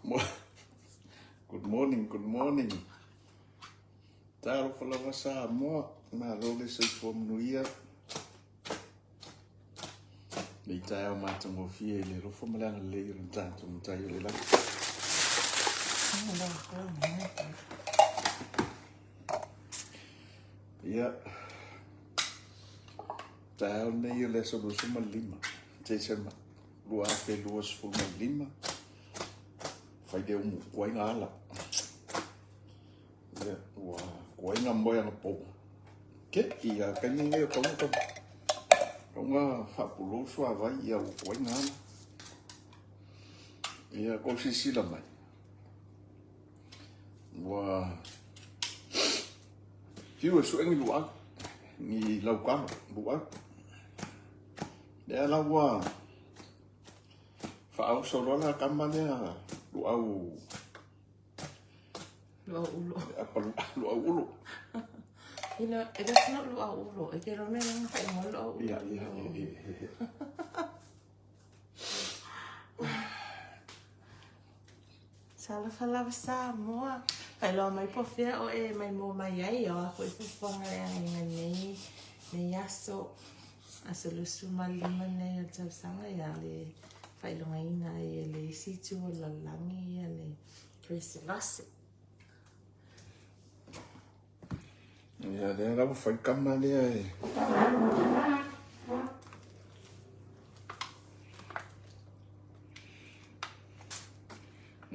Good morning, good morning. Talofa lava Samoa, malo le soifua manuia. Nei taeao matagofie i le alofa ma le agalelei o le tatou Matai o le lagi. Ia, taeao nei o le aso 25, Tesema 2025, fai le umu kuaiga ala. Ia, ua kuaiga moe anapo. Ke, ia kaimi nei o taunga tau. Taunga faapulou suavai, ia ua kuaiga ala. Ia, kou silasila mai. Ua fiu e sue ni luau, ni laukalo, luau. Lea la ua faaoso loa la kama lea luau. Luau ulo. Apa luau ulo. You know, that's not luau ulo. E ke rome lang ka ingo luau ulo. Ia, ia, ia, ia. Talofa lava Samoa. Faailoa mai po o fea oe e maimoa mai ai o a foi fuafuaga le agaiga nei nei aso aso 25 nei o le tausaga ia le faailogaina ai e le isi itu o le lalolagi ia le Kerisimasi. Ia, lea la ua fai kama lea e.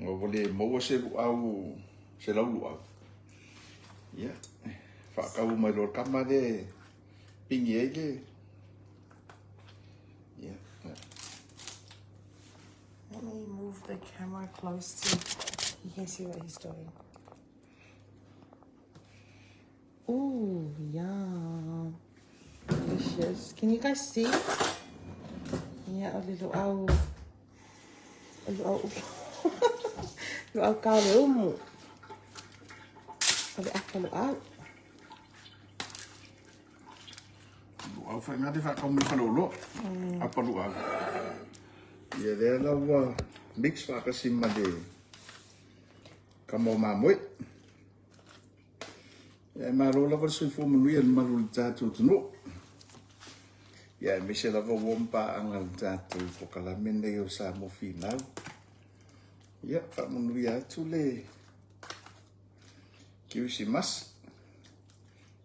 Ua le maua se luau, se lau luau. Ia, faatau mai loa le kama lea e pigi ai le. Ia. Let me move the camera close to you can see what he's doing. Ooh, yum. Delicious. Can you guys see? Yeah, a little au. A little au. Luau kau le umu. O le apa luau. Luau whainga te whakau mai whalolo. Apa luau. Ia lea la ua mix whakasi ma le kama o mamoe. Ia e malo lava le soifua manuia i le malu o le tatou atunuu. Ia aemaise lava ua ma paaga i le tatou polokalame lenei o Samoa Finau. Ia faamanuia atu le Kerisimasi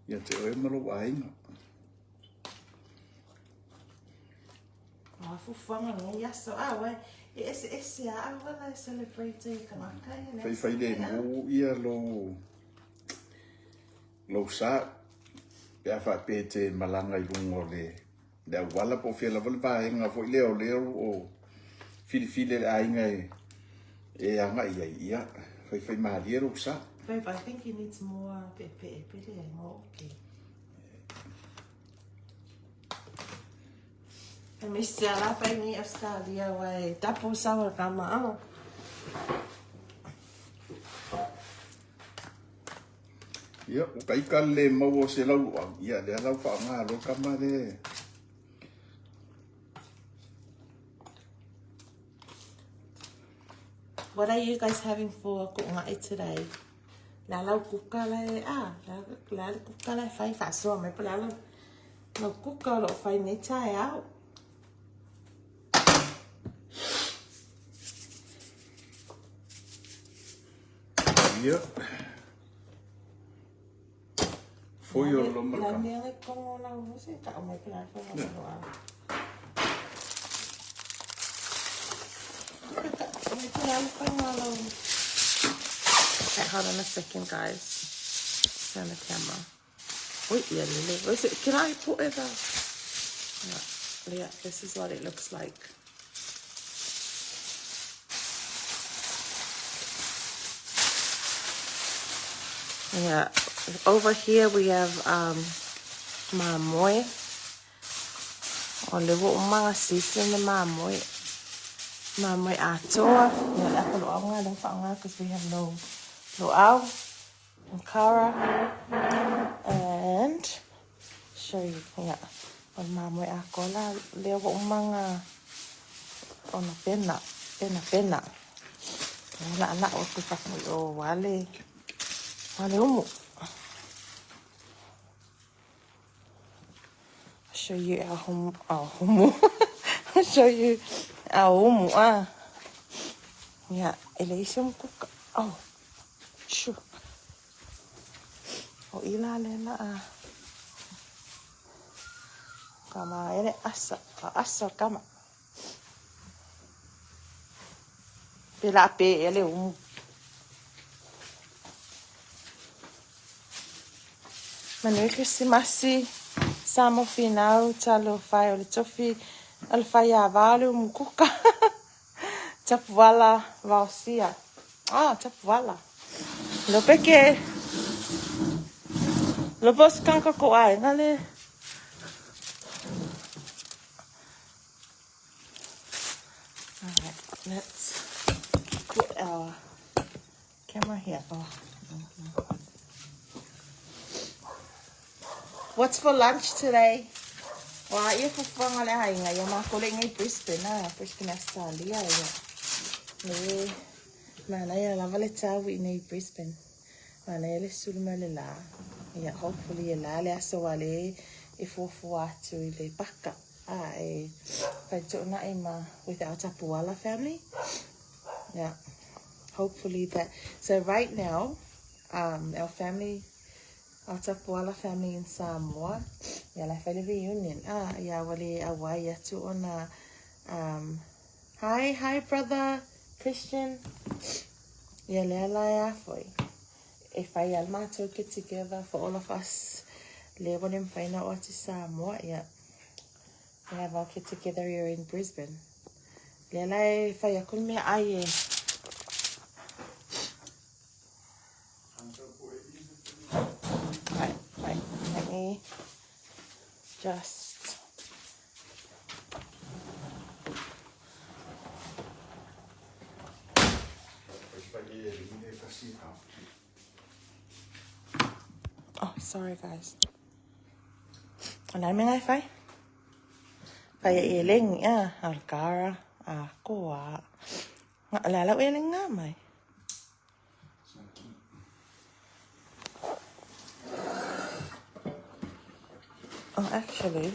ia te oe ma lou aiga. O a fuafuaga lenei aso. Ah, uai, e eseese a auala e celebrate ai e kanaka ia le aso. Faifai lemu ia lou lou sa pe a faapea e te malaga i luga o le le auala po o fea lava le vaega foi lea o lea o filifili e le aiga e e agai ai, ia faifai malie lou sa. Babe, I think he needs more pepe pele ai mo okay. E misi ala pai ni Australia wai tapu sawa kama ao. Ia, ua ka ika le maua o se lau luau, ia lea lau faaaoga loa kama le. What are you guys having for ku'unga'i today? Le a lau kuka la e, ah, le a le kuka la e fai faasoa mai po le a lau, lau kuka o lo o fai nei taeao. Ia. Foi o lo La mea le kongo la o se ka o mai pela fo ma lo a. Okay, hold on a second, guys. Turn the camera. Wait, yeah, Lily. Where's it? Can I put it up? Yeah, yeah, this is what it looks like. Yeah, over here we have um, mamoe. O le ua uma season le mamoe. Mamoe atoa. Yeah, le apa luau nga le whaonga because we have no luau. And kara. And show you. Yeah. O le mamoe atoa la lea ua uma nga ona pena. Pena pena. La'ala'o atu i fafo i o aua le, aua le umu. I'll show you our home, our humu. I'll show you our umu. Ah. Ia, e leai se umu kuka. Oh, shoo. O i la le la a. Ka ma ele asa, ka asa kama. Pe la pe ele umu. Manuia Kerisimasi, Samo Finau, Talofa e o le tofi o le faiava o le umu kuka. Tapuala Vaosia. Ah, Tapuala. Lope ke Lope o se kanaka ko aiga le Alright, let's put our camera here. Oh, no, no. What's for lunch today? Wa ia fufuanga le aiga ia mākou le inga i Brisbane, ah, Brisbane, Australia ia. Le manaia lava le tau i nei Brisbane. Manaia le sulu mai le la. Ia, hopefully e la le aso wa le e fuafua atu i le paka. Ah, e whai tuuna'i ma with our Tapuala family. Yeah, hopefully that. So right now, our family, our Tapuala family in Samoa, ia la fai le reunion. Ah, ia ua le auai atu ona, hi, hi brother Christian. Ia lea la e a foi. E fai a le matou get together for all of us. Le ua le mafai ona oo atu i Samoa, ia. We have our get together here in Brisbane. Lea la e fai aku le mea ai e. Right, right, let me just... Oh, sorry guys. O le a le mea na e fai? Fai e elengi a, a le kara, a koa. Nga, le a lau elengi nga mai. Oh, actually,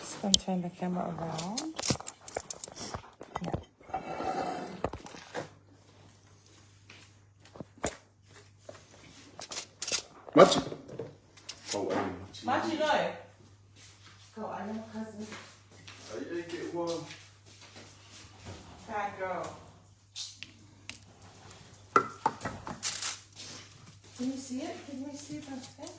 just gonna turn the camera around. Yeah. Machi. Oh, ai, machi. Machi no. Go, I know cousin. Ai, ai, ke ua. Bad girl. Can you see it? Can we see the thing?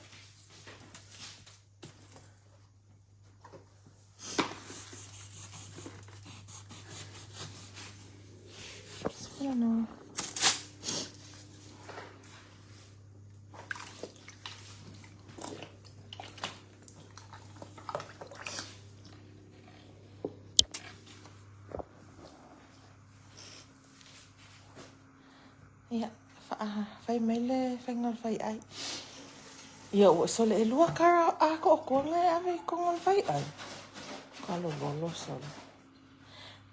Just wanna know. Ia, fai mai le faiga o le faiai. Ia, ua sole e lua kara a ko koanga e ave i konga o le faiai. Ka lololo sole.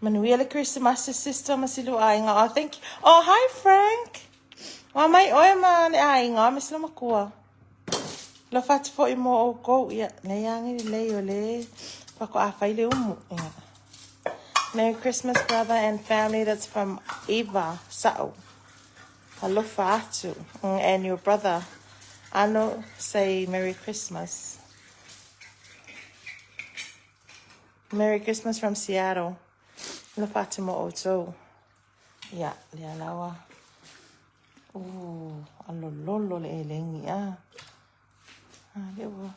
Manuia le Kerisimasi sister ma si lua aiga. Oh, thank you. Oh, hi Frank. Wa mai oe ma le aiga ma si makua. Alofa atu foi mo oukou. Ia, lei agi lelei o le faatoa fai le umu. Ia. Merry Christmas brother and family. That's from Eva Sa'u. Alofa atu. And your brother Ano say Merry Christmas. Merry Christmas from Seattle. Alofa atu mo outou. Ia, lea lawa. Ooh, alololo le elegi a. Ah, le ua.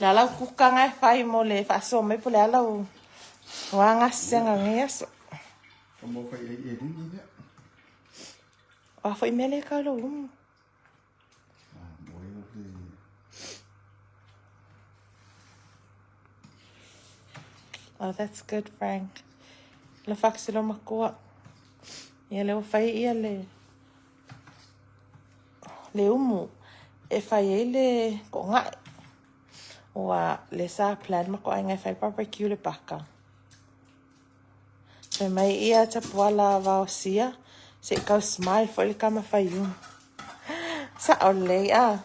Le ala kuka ngai fai mo le faasoa mai po le ala o agasiga nei aso. Ka mo fai ai e ringi lea. O a foi mea le ka lo umu. Ah, mo e o le... Oh, that's good, Frank. Le faxilo makua. Ia le ua fai ia le le umu. E fai ai le kogae. Ua le sa plan ma ko aiga e fai barbecue le paka. Fai mai ia Tapuala vaosia se i kau smile foi le kama faiumu. Sa'o lelei a.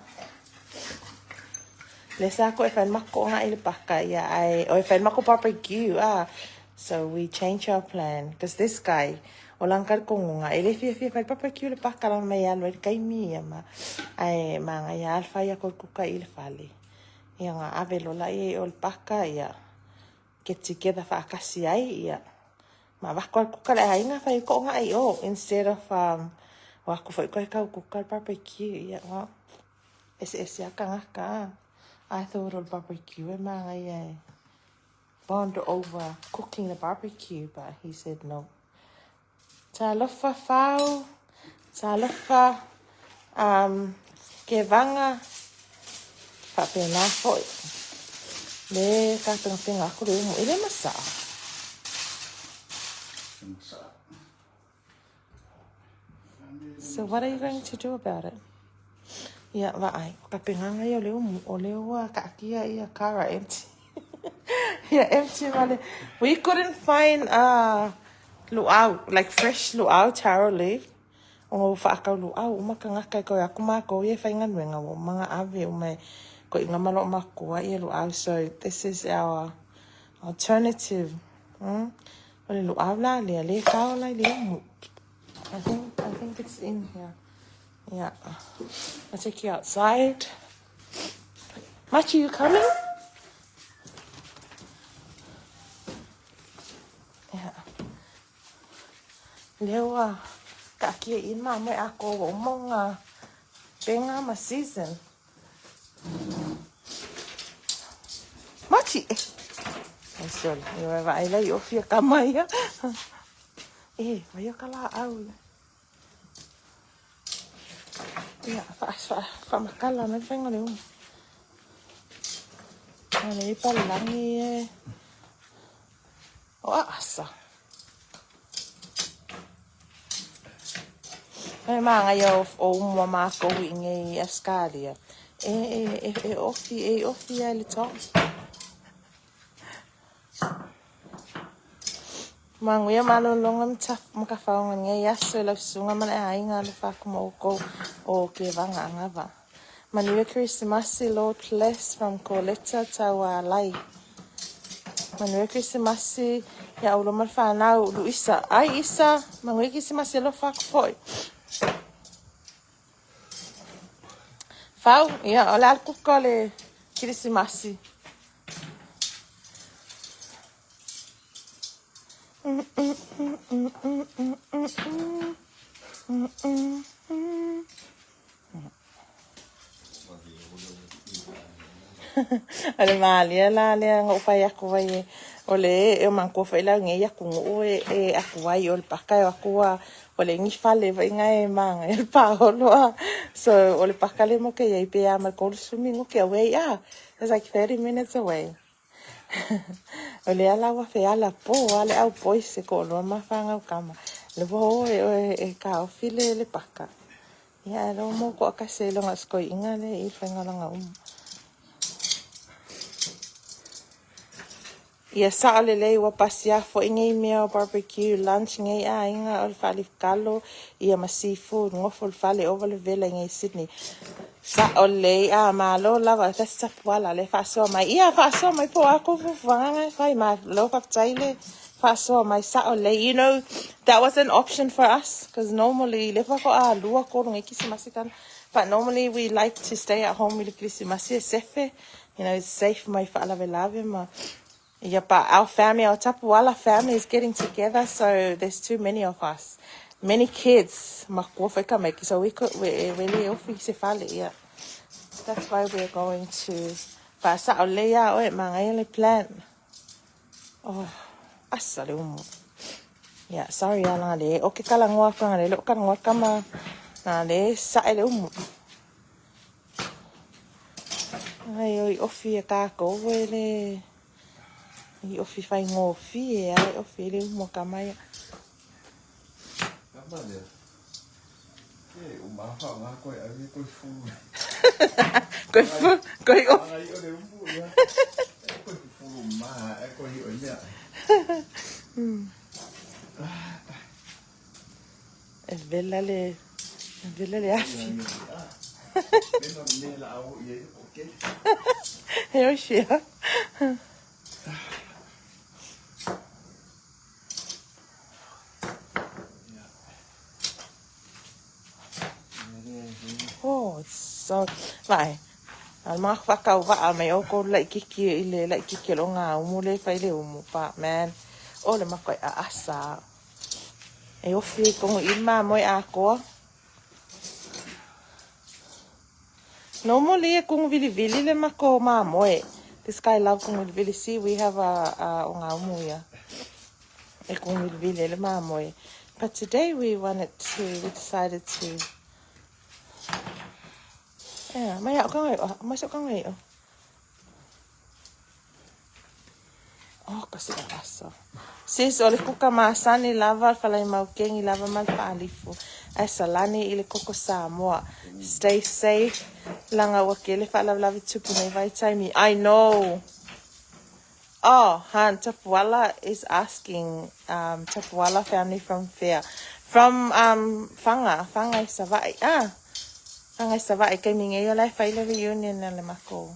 Lea sa koe fai le makou i le paka ia ae o e fai le makou barbecue a. So we change our plan because this guy o lana talitonuga e le fiafia e fai le barbecue i le paka lana mai e alu ai le taimi ia ma ae manaia lava le fai atu o le kuka i le fale. Ia ona ave loa lea i o i le paka ia get together faatasi ai ia ma avatu lava le kuka a le aiga fai ai to'oga'a i o instead of o atu foi toe tau kuka le barbecue ia well eseese lava tagata a. I thought o le barbecue e manaia e bond over cooking the barbecue but he said no. Talofa Fau, talofa um, Kevaga, faapena foi le tapenapena atu le umu. E le masaa. So what are you going to do about it? Ia, vaai, o tapenaga ia o le umu, o lea ua taatia ia car empty. Ia empty ma le. We couldn't find luau, like fresh luau, taro leaf. Ona ua faatau luau uma tagata e toe atu matou ia e faigaluega ua uma ona ave uma e toeaiina ma loomatua ia luau. So this is our alternative. O le luau la lea, le tao la i le umu. I think it's in here. Yeah. I'll take you outside. Machi, you coming? Yeah. Lea ua taatia i mamoe atoa ua uma ona pega ma season. Machi! Ai sorry, e oe vaai lai o fia kama ia. E, vai o ka laau. Ia, faamakala mai le faiga o le umu. O le palalagi e. O aasa. E magaia o umu a makou i nei Australia. E, e, e, e ofi, e ofi ai le top. Manuia malologa ma tafaoga i lenei aso i lau susuga ma le aiga alofa atu ma outou o Kevaga Agava. Manuia Kerisimasi Lord bless from Corletta Taualai. Manuia Kerisimasi ia aulua ma le fanau Luisa. Ai Isa, manuia Kerisimasi alofa atu foi. Fau, ia, o le a le kuka o le Kerisimasi. O le malia la lea na ou fai atu ai e o le e o manatua foi la nei atunuu e atu ai o le paka e o atu ua ua leai ni fale foi na e magaia le paolo a. So o le paka le mo ke iai pe a ma le 30 minuti away a. It's like 30 minutes away. O lea la ua feala po a le au boys e toalua ma fanau kama. Le ua o e oe e kaofi le paka. Ia e lo mo toakasi ai loga o se toeaiina le i le faiga o lana umu. Ia sao lelei ua pasia foi nei mea o barbecue lunch nei aiga o le faalifukalo ia ma seafood gofo le fale ova le vela i nei Sydney. Sao lelei a malo lava that's Tapuala le faasoa mai. Ia faasoa mai po o a kou fuafuaga e fai malo faafetai le faasoa mai sao lelei. You know that was an option for us because normally le faatoa lua tolu nei Kerisimasi kana. But normally we like to stay at home i le Kerisimasi e sefe. It's safe mai faalavelave ma. Yeah, but our family, our Tapuala family is getting together, so there's too many of us. Many kids. Makua foi ka maiki, so we could we really ofi se fale, yeah. That's why we're going to Faasa'o lelei a oe magaia le plan. Oh, asa le umu. Yeah, sorry ala le o ke kalagoa atu le o kalagoa kama na le sa'e le umu. Ai oi ofi e kākou e le i ofi faigofie a e ofi le umu a kama ia. Kama lea. Ke o mafa ngā koe au e koe fulu. Koe fu, koe o. Ai o le umu ia. E koe fufulu ma, e koe i o mea. E vela le, e vela le afi. Mena me la au i e o ke. E o shia. Oh, it's so... Vai, al ma whakau waa mai o ko lai kiki i le lai kiki lo ngā umu le whai le umu pa, man. O le makoi a asa. E ofi kongo i mā moe a koa. Normally e kongo vili vili le mako mā moe. This guy love kongo vili vili. See, we have a o ngā umu ia. E kongo vili vili le mā moe. But today we wanted to, we decided to... Yeah, mai au kangai o, mai sau kangai o. Oh, kasi asa. Sis, o le kuka masani lava, falai maukengi lava mal paalifu. Ai salani i le koko Samoa. Stay safe. Langa ua kele whaalavelave tupu nei vai taimi. I know. Oh, Han, Tapuala is asking, Tapuala family from Fair. From, Whanga, Whanga i Savai. Ah, Whanga i Savai. Kei minge i o lai whaile reunion na le mako.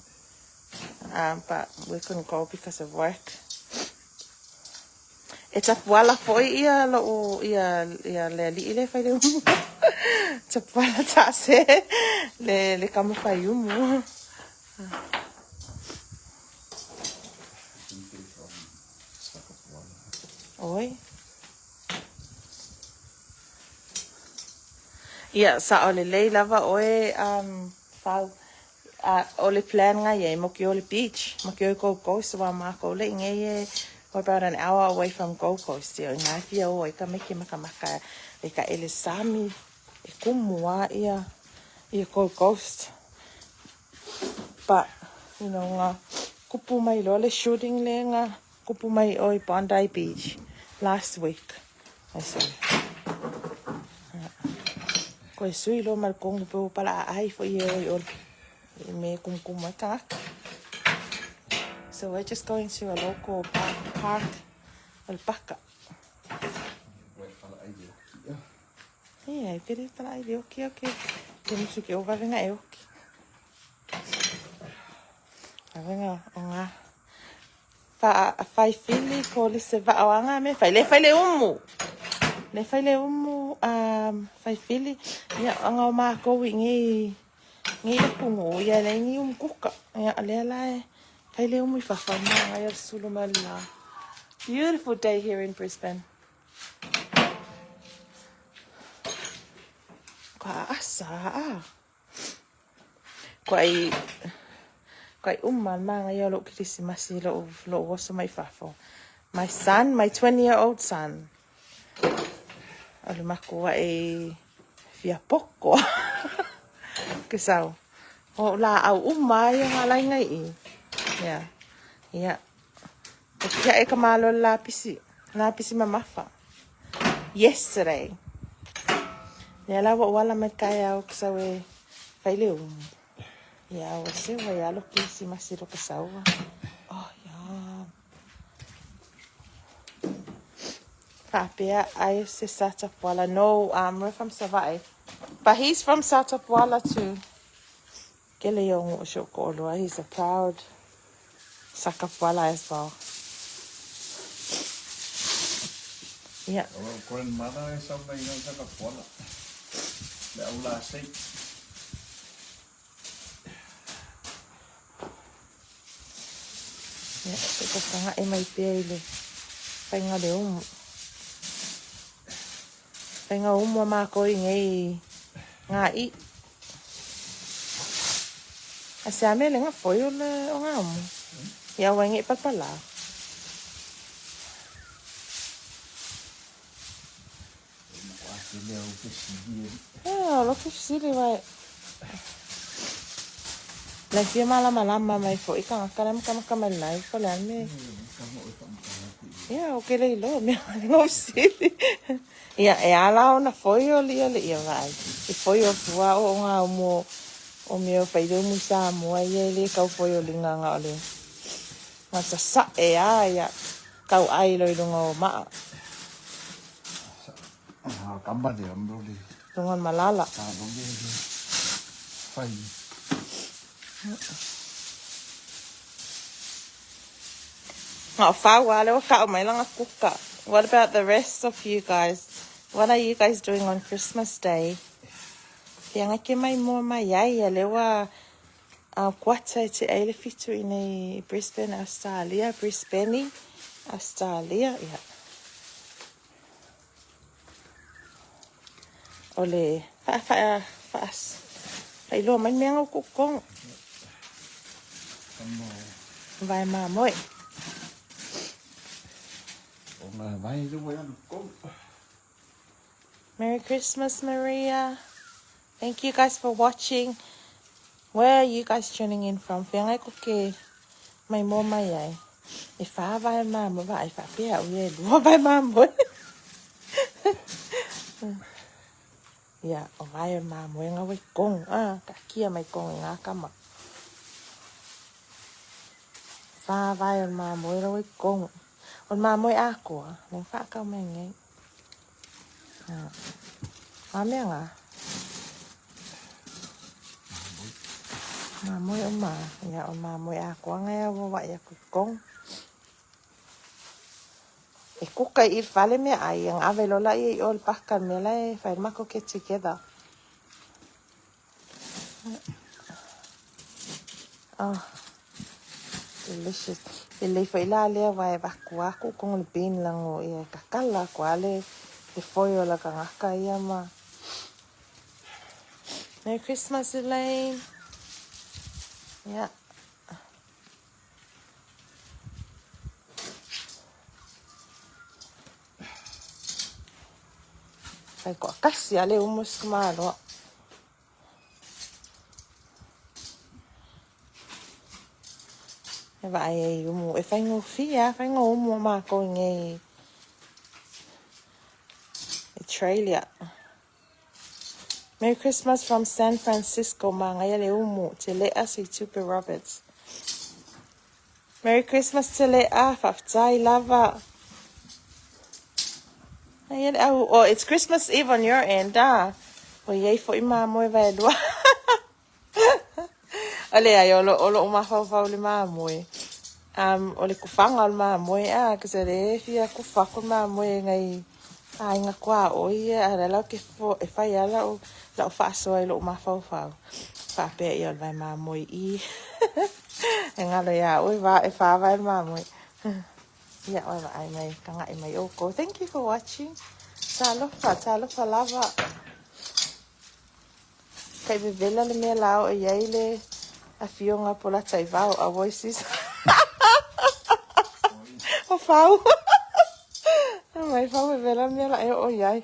But we couldn't go because of work. E Tapuala foi ia lo o ia, ia le ali'i le whaile umu. Tapuala tase le, le kama whai umu. Oi. Ia, sa o le lei lava oe, fau, o le plan nga ia, mo ki o le beach, mo ki o Gold Coast, wa mākou le inge e, we're about an hour away from Gold Coast, ia, ngā fia o, i ka meke maka maka, i ka ele sami, e kumu a ia, ia Gold Coast. But, you know, ngā kupu mai loa le shooting le ngā kupu mai o i Bondi Beach last week. I said, koe sui lo mal kongu pe o pala ai fo i o i o me kum kum mai kak. So we're just going to a local park, alpaca. Yeah, pere pala ai le oki oki. Ke musu ke o vavenga e oki. Vavenga o ngā. Fa whai whili ko le se vaa o anga me whai. Le whai le umu. Le whai le umu whai whili. Ia anga o mākou i ngei ngei le pungu. Ia le ngi umu kuka. Ia lea lae whai le umu i whawha mā ngai o sulu mala. Beautiful day here in Brisbane. Kua asa a. Kua i kua i uma mā ngai o lo Kirisimasi lo lo oso mai whawha. My son, my 20-year-old son. O le makua e fia poko. Ke sau. O la au uma ia ngā lai ngai i. Ia. Ia. O kia e ka malo lapisi. Lapisi mamafa. Yesterday. Ia la wa wala mai kai au ke sau e whaile umu. Ia o se wa ia lo Kirisimasi lo ka saua. Oh, ia. Whapea ai se Satapuala. No, we're from Savai. But he's from Satapuala too. Kele yongu o shoko olua. He's a proud Sakapuala as well. Yeah. O grandmother e sau mai ngā Sakapuala. Le au la sei. Yeah, se ko kanga e mai pea i le whainga le umu. Whainga umu a mākou i ngei ngā i. A se ame le ngā foi o le o ngā umu. Ia wai ngei papala. Le au fesili e. Yeah, lo fesili wai. Lai fia malama lama mai fo i kanga kala maka maka mai lai ko le ame. Ia, o ke lei lo mea ngā sili. Ia, e ala ona foi o lia le ia vai. I foi o fua o ngā umu O mea o fai le umu i Samoa ia e le kau foi o liga nga o le nga sasa'e a ia kau ai loa i luga o maa. Ah, kama le o le Luga o le malala. talo le le fai. Nga o fau a le ua ka'u mai laga kuka. What about the rest of you guys? What are you guys doing on Christmas Day? Feagai ke mai moa mai ai ia lea ua kuata e te ai le 7 i nei i Brisbane, Australia, Brisbane, Australia, ia. O le faa faa faa failoa mai le mea ngau kukong. Vai mamoe. O ngā vai le wai anu kong. Merry Christmas, Maria. Thank you guys for watching. Where are you guys tuning in from? Feagai ko ke mai moa mai ai. E whā vai mamoe, va ai whapea au ia e lua vai mamoe. Ia, o vai o mamoe ngā wai kong. Ah, ka kia mai kong i ngā kama. Whā vai o mamoe ra wai kong. O mamoe ākoa, neng whaakau mai ngai. Ah, mea ngā. Mamoe o ma, ia o mamoe ākoa ngai au wa ia ku kong. E kuka i fale mea ai, ang ave lola ia i o le paka mea lai, whai mako get together. Oh, delicious. E lei foi la lea wa e vaku aku kong le bin lango ia kakala ko ale le foi o la kangaka ia ma. Merry Christmas, Elaine. Yeah. Fai ko kasi ale umus kumalo. E vai e umu e fai ngofia, fai ngo umu ma ko ngai. Australia. Merry Christmas from San Francisco, ma ngai le umu te lea si Tupe Roberts. Merry Christmas te lea, whaftai lava. Ai au, oh, it's Christmas Eve on your end, ah. O iei fo i mamoe vai lua. Ale ai, o lo o mawhau le mamoe. O le kufanga o le mamoe, ah, kasi le fia kufa ko mamoe ngai ai ngā kua o ia, a lau ke fo, e whai ala o lau whaasoa i lo mawhau. Whapea ia o le vai mamoe i. E ngalo ia, oi va, e wha vai mamoe. Ia, oi va ai mai, ka ngai mai o ko. Thank you for watching. Talofa, talofa lava. Kai vevela le mea lao e iai le a fionga po la tai vau a voices. O fau. Mai fau vevela mea la e o iai.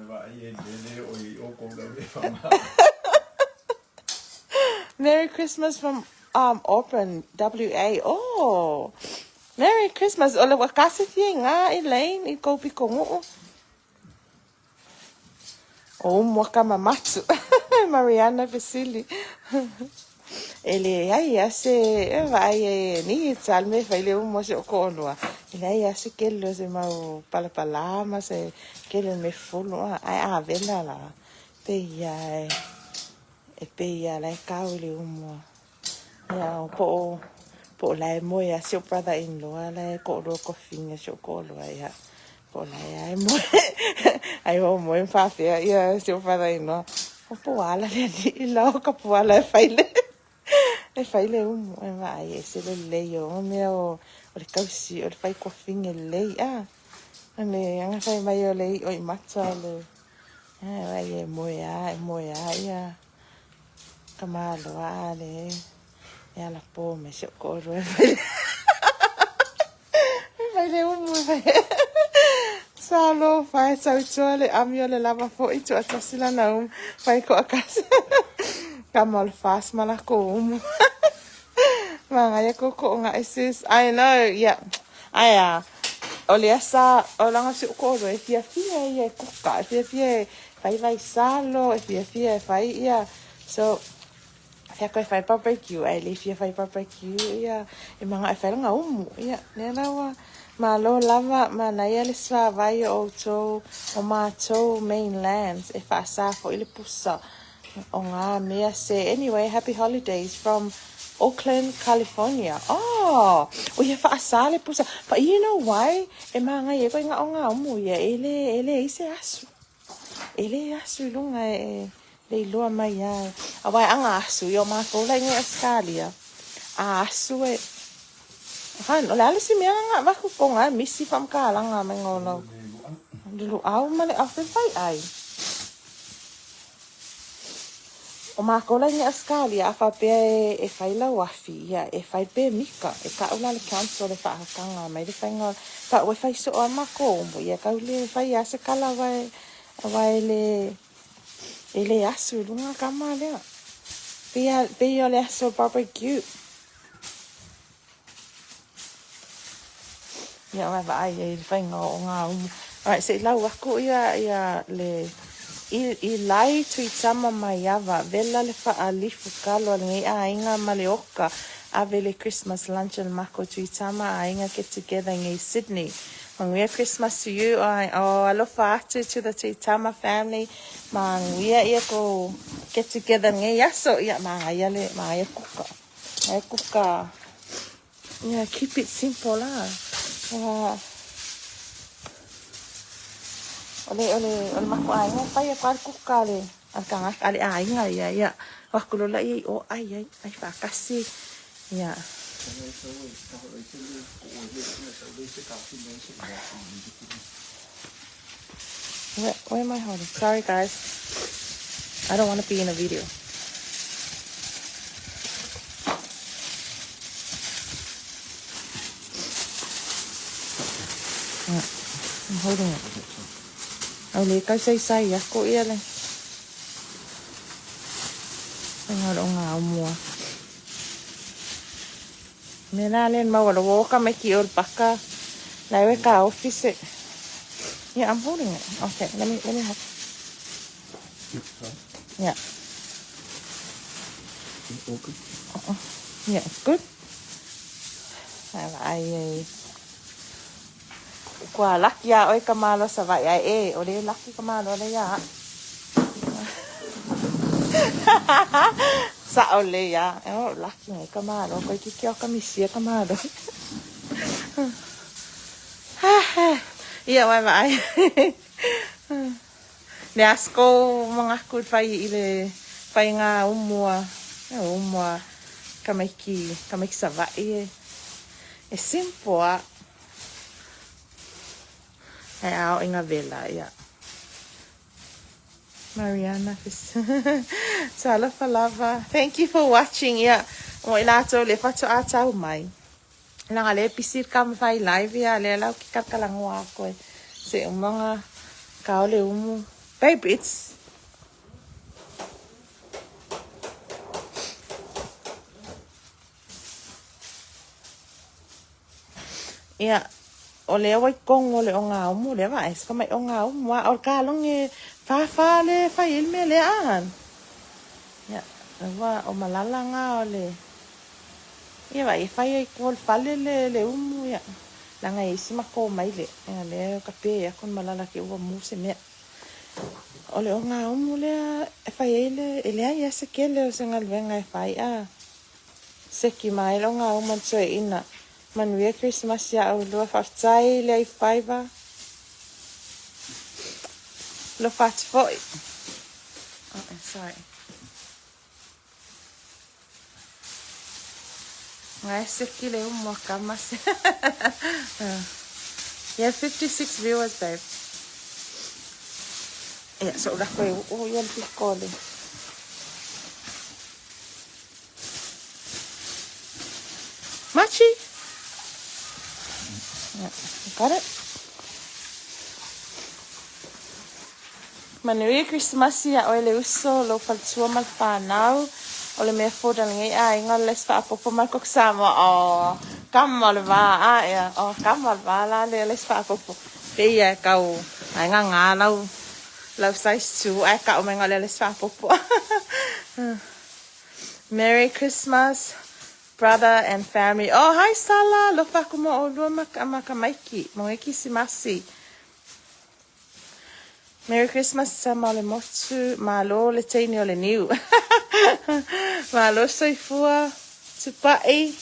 Vai e lele o i o kou lau e whama. Merry Christmas from Auburn, WA. Oh, Merry Christmas. O le wakasi fia ngā Elaine i koupi kongu'u. O mwaka mamatu. Mariana Vasili. E le ai a se e vai e ni tal me fai le umo se o ko'olua. E le ai a se kelo se mau palapala ma se kelo me fulu a ai a vela la. Pe ia e pe ia lai kau le umo. Ia o po lai moe a se o brother in law lai ko ro ko finga se o ko'olua ia. Po lai ai moe. Ai o moe whawhea ia se o brother in law. O po ala le ni lau ka po ala e whaile. E whaile umu e mai e se le lei o mea o le kausi o le whai ko finga lei a. Ane anga whai mai o lei o i mata le. Ai vai e moe a ia. Ka maloa le. E ala po me se o koro e whaile. E whaile umu e whaile. Salo whai tautua le ami o le lava fo i tua tasila na umu. Whai ko akasi. Ka mal fast malako umu. Mga ko ko nga sis. I know, yeah. Ai a. O le asa, o langa si o koro e fia fia ia e kuka, e fia fia Fai vaisalo, e fiafia e fai ia. So, fia koe fai barbecue, ae le fia fai barbecue ia, e manao e fai lona umu. Ia, lea la ua malo lava, manaia le suavai o outou, o matou mainlands, e faasa foi le pusa o ngā mea se. Anyway, happy holidays from Oakland, California. Oh, o ia faasa le pusa. But you know why? E māngai e koe ngā o ngā umu ia, e le, e le i se asu. E le asu i lunga e le iloa mai ai. Aua e aga asu i o mākou la i ngai Australia. A asu e... Han, o le a le isi mea nga vaku ko nga misi whamkalanga mai ngā lau. Lulu au ma le au fai ai. O mākou la i ngai Australia, a whapea e, e whai lau afi, ia, e whai pe mika, e ka ula le council e whaakanga, mai le whainga, pa ue whai so a mākou, mo ia kau le whai a se kala wai, wai le, e le asu lunga ka ma lea. Pei, pei o le aso barbecue. Ia wa vaai ai le faiga o ngā umu. Alright, se i lau aku ia, ia le i, i lai Tuitama Maiava, vela le whaalifu kalo a lenei aiga ma le oka, ave le Christmas luncheon mako Tuitama aiga get together ngai Sydney. Manuia Christmas to you. Ai, oh, alofa atu to the Tuitama family. Manuia ia ko get together ngai aso. Ia, mangaia le, mangaia kuka. Ai kuka. Yeah, keep it simple lah. O le, o le, o le mako aiga, fai a le kuka le, a le tagata, a le aiga ia, ia. O aku lola ia i o ai ai, ai whaakasi. Ia. Where, where am I holding? Sorry guys. I don't want to be in a video. I'm holding it. Au le kau sai sai ako ia le. Ai ngā o ngā umua. Me nā le maua lo woka mai ki o baka. Na e ka office. Yeah, I'm holding it. Okay, let me hold. Yeah. All good. Yeah, it's good. Ai ai ai. Kua laki a oi ka malo sa vai ai e, o le laki ka malo le ia. Sa o le ia. E o laki ngai ka malo, koe ki kia ka misia ka malo. Ia wai vai. Le asko mga ku whai i le whai ngā umua, umua ka maiki, ka maiki sa vai e. E simple a. E ao i ngā vela, ia. Mariana. Talofa lava. Thank you for watching. Ia. O i lātou le whatu a tau mai. Langa le pisir ka mawhai live ia. Le lau ki karakalango a koe. Se umanga ka ole umu. Babe, it's... Ia, o le wai kongo le o ngā umu le wa, e mai o ngā umu a o ka longe whawha le whai il me le ahan. Ia, wa o malala ngā o le. Ia wa, e whai ai ko le whale le, le umu ia. Langa e isi mako mai le. Ia le ka pe ia kon malala ke ua mu se mea. O le o ngā umu lea e whai ai le, e lea ia se kele o se ngalwenga e whai a. Seki mai lo ngā umu tue ina. Manuia Christmas ia au lua whaftai le ai whaiva. Lo whatu foi. Oh, sorry. Ngai seki le umu kamase. Yeah, 56 viewers, babe. Yeah, so ula koe o ia le pikole. Machi! Yeah, got it? Manuia Christmas ia o ele uso lo faltua mal whanau. O le mea fōda ngai a inga les wha apopo mal kok sama. O, kama le vā a ia. O, kama le vā la le les wha apopo. Pe ia kau, ai ngā ngā lau, Lau size 2 ae ka'u maiga o le ala isi faaopoopo. Merry Christmas brother and family. Oh, hi Sala, alofa aku mo ʻolua ma, ma ka maiki, mo ke Kisimasi. Merry Christmas sama o le motu, malo le teine o le niu. Malo soifua, tupa'i.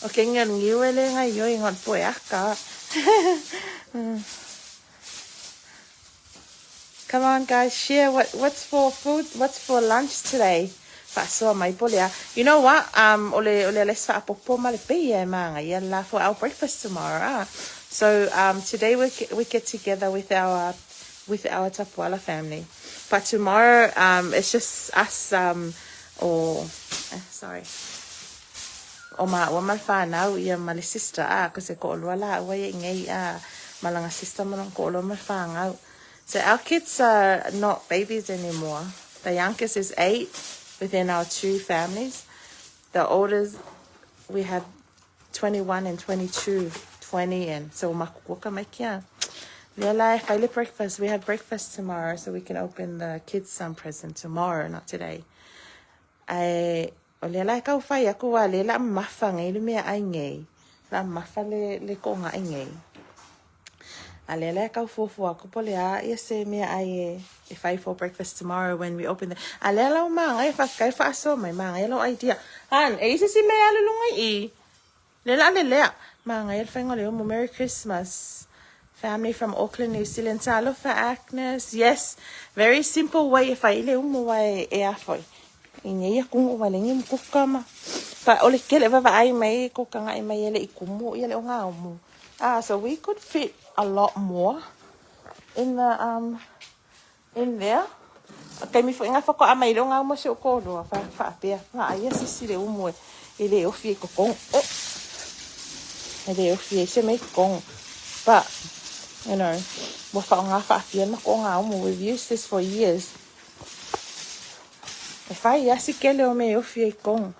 O ke ngi o le niu e le ngai oi ngon poe aka. Come on guys, share what's for food, what's for lunch today. Faasoa mai po le a. You know what? O le o le ala isi faaopoopo ma le pei e magaia le la for our breakfast tomorrow. Ah. So today we get together with our Tapuala family. But tomorrow it's just us or sorry. O maua ma le whanau ia ma le sister a ko se ko'olua lāua ia i nei a malaga sister ma lona ko'olua ma le whāngau. So our kids are not babies anymore. The youngest is 8 within our two families. The oldest, we have 21 and 22, 20 and so makukuaka mai kia. Lea la e fai le breakfast. We have breakfast tomorrow so we can open the kids some present tomorrow, not today. Ae o lea la e kau fai aku wa le la mafa ngai le mea ai nei. La mafa le ko ngai nei. A lea la e kau fuafua aku po le a ia se mea ai e fai for breakfast tomorrow when we open the. A lea la o magai fa kai fa so mai magai lo idea. Han, e isi si mea alu lunga i. Le la le lea. Magai le whainga le umu. Merry Christmas. Family from Auckland, New Zealand. Talofa Agnes. Yes, very simple way e fai le umu wa e a foi. I nei aku wa le ngi kuka ma. Pa o le kele va ai mai ko kanga i mai ele i kumu ia le o ngā umu. Ah, so we could fit a lot more in there. Kei mi fo inga fako a mai le o ngā umu se o kōrua. Fa fa pea. Nga ai sisi le umu e. I le ofi e kokong. Oh. E le ofi e se me kong. But, ua wha o ngā whaafia ma ko ngā umu. We've used this for years. E whai asi kele o me ofi e kong.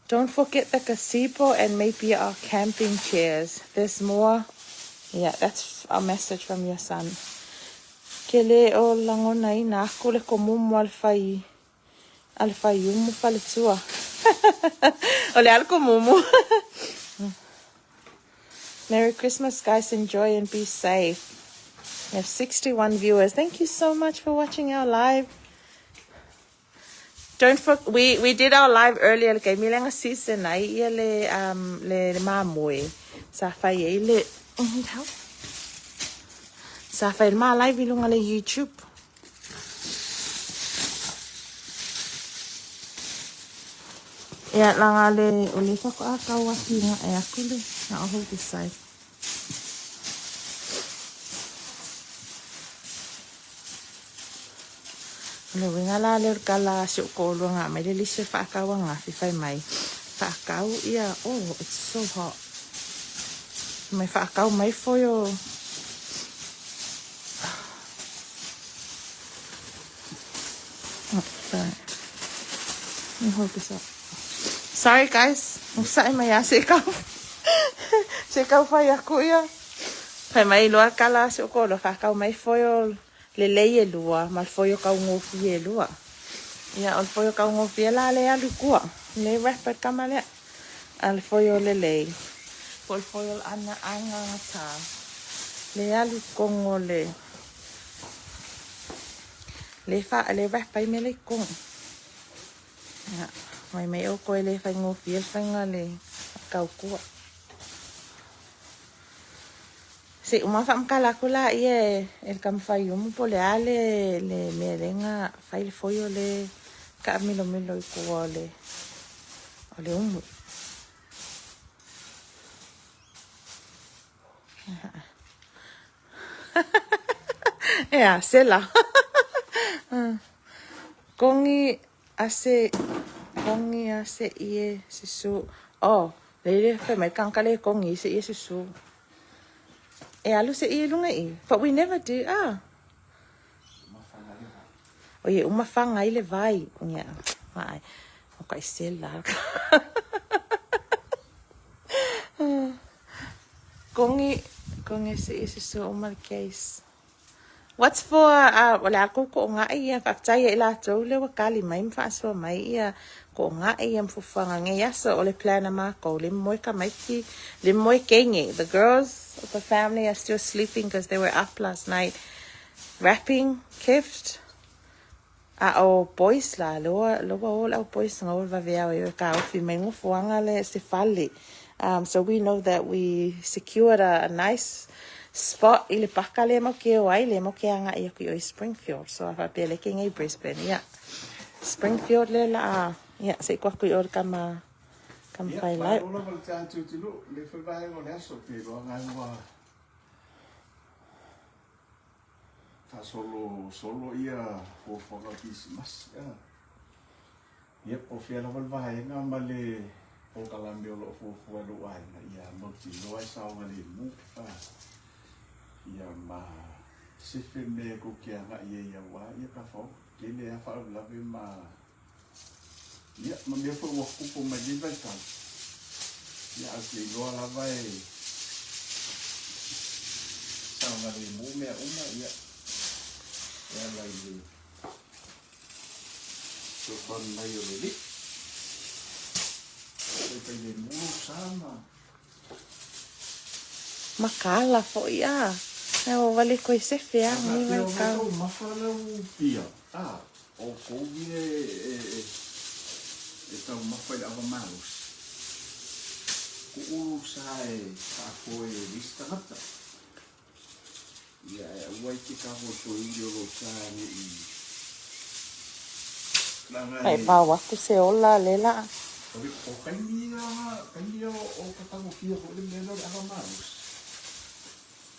Don't forget the gazebo and maybe our camping chairs. There's more. Yeah, that's a message from your son. Ke le o langona i nā aku le ko mumu al whai umu whale tua. O le al ko mumu. Merry Christmas, guys. Enjoy and be safe. We have 61 viewers. Thank you so much for watching our live. Don't for we did our live earlier le kaimi lenga season ai ia le mamoe. Sa fai e le need help. Sa fai ma live i lunga le YouTube. Ia langa le o le whako a kau atu nga e aku le. I'll hold this side. Le winga la le kala si o ko nga mai le lise whaakau nga fi whai mai. Whaakau ia, oh, it's so hot. Mai whaakau mai foio. Oh, sorry. Let me hold this up. Sorry guys. Usai mai a se kau. Se kau whai aku ia. Whai mai loa kala si o ko lo whaakau mai foio le lei e lua, ma le foio kau ngofi e lua. Ia, o le foio kau ngofi e la le alu kua. Le wrap e kama lea. A le foio le lei. Po le foio ana anga ngata. Le alu kongo le. Le fa le wrap ai me le kongo. Ia, mai mai o koe le whai ngofi e le whainga le kau kua. Se uma fa mkala kula ie el kam fai umu po le ale le melenga fai le foio le ka milo milo i kua o le umu. Ea, sela. Kongi ase kongi ase ie sisu. Oh, le le fai mai kangka le kongi se ie sisu. E alu se ie lunga i. But we never do. Ah. O ie uma whanga i le vai. Ia. Mai. O kai sela. Kongi kongi se ie sisu uma le case. What's for uh, o le a kou koʻogaʻi ia faafetai ia i latou lea ua kali mai ma faasoa mai ia koʻogaʻi ia ma fuafuaga nei aso o le plan a makou le moe tamaiti le moe teine. The girls of the family are still sleeping because they were up last night wrapping gift. A o boys la, lea ua o le au boys na o le vaveao e o e kāofi mai nofoaga le se fale. So we know that we secured a nice spot i le paka lea matou te o ai, lea matou te agai aku i o i Springfield. So a faapea lea ke nei Brisbane, ia. Springfield lea la a, ia, se i ku aku i o le kama, kama Ia, whai lai. Malo lava le tatou atunuu, le foi vaega o le aso, pe iloa ngai ua faasolo solo ia fuafuaga o Kirisimasi. Ia, po o fea lava le vaega ma le polokalame o lo o fuafua e lou aiga, ia mautinoa e saogalemu. Ia ma sefe mea kou te agai ai auā ia tafao. Tele lava faalavelave ma ia ma mea foi ua tupu mai lenei vaitau. Ia, ae ou te iloa lava e saogalemu mea uma, ia, e ala i le fesoasoani mai o le Alii. Faifai lemu lou sa ma Makala foi a. Ai ua wale koe sefe a, A ni faapea vai o ngai kau. taumafa lau pia, a o kou ia e taumafa i le ava malosi. Kuu lou sa e faafoe e le isi tagata. Ia, e aua e te tafosoili o lou sa neʻi laga Ai e pau aku se ola le la. O taimi ia, taimi ia o ka tagofia foi le mea lea o le ava malosi.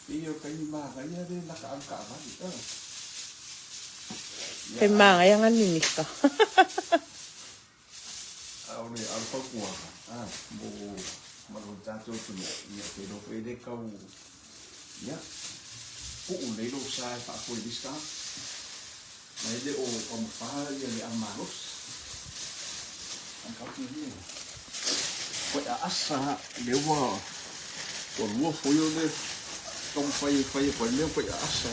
Pei o taimi manaia le laka ave taavale. Ia He a māngai anga ninika. A o le a o le fautuaga mo ma lo tatou atunuu, ia ou te iloa foi e le tau ia puu nei lou sa e faafoe i le isi tagata. Ma e le o taumafa ia le ava malosi. Ae tau ia koe aasa lea ua ua lua foi o le taumafai e fai atu ai le mea koe aasa.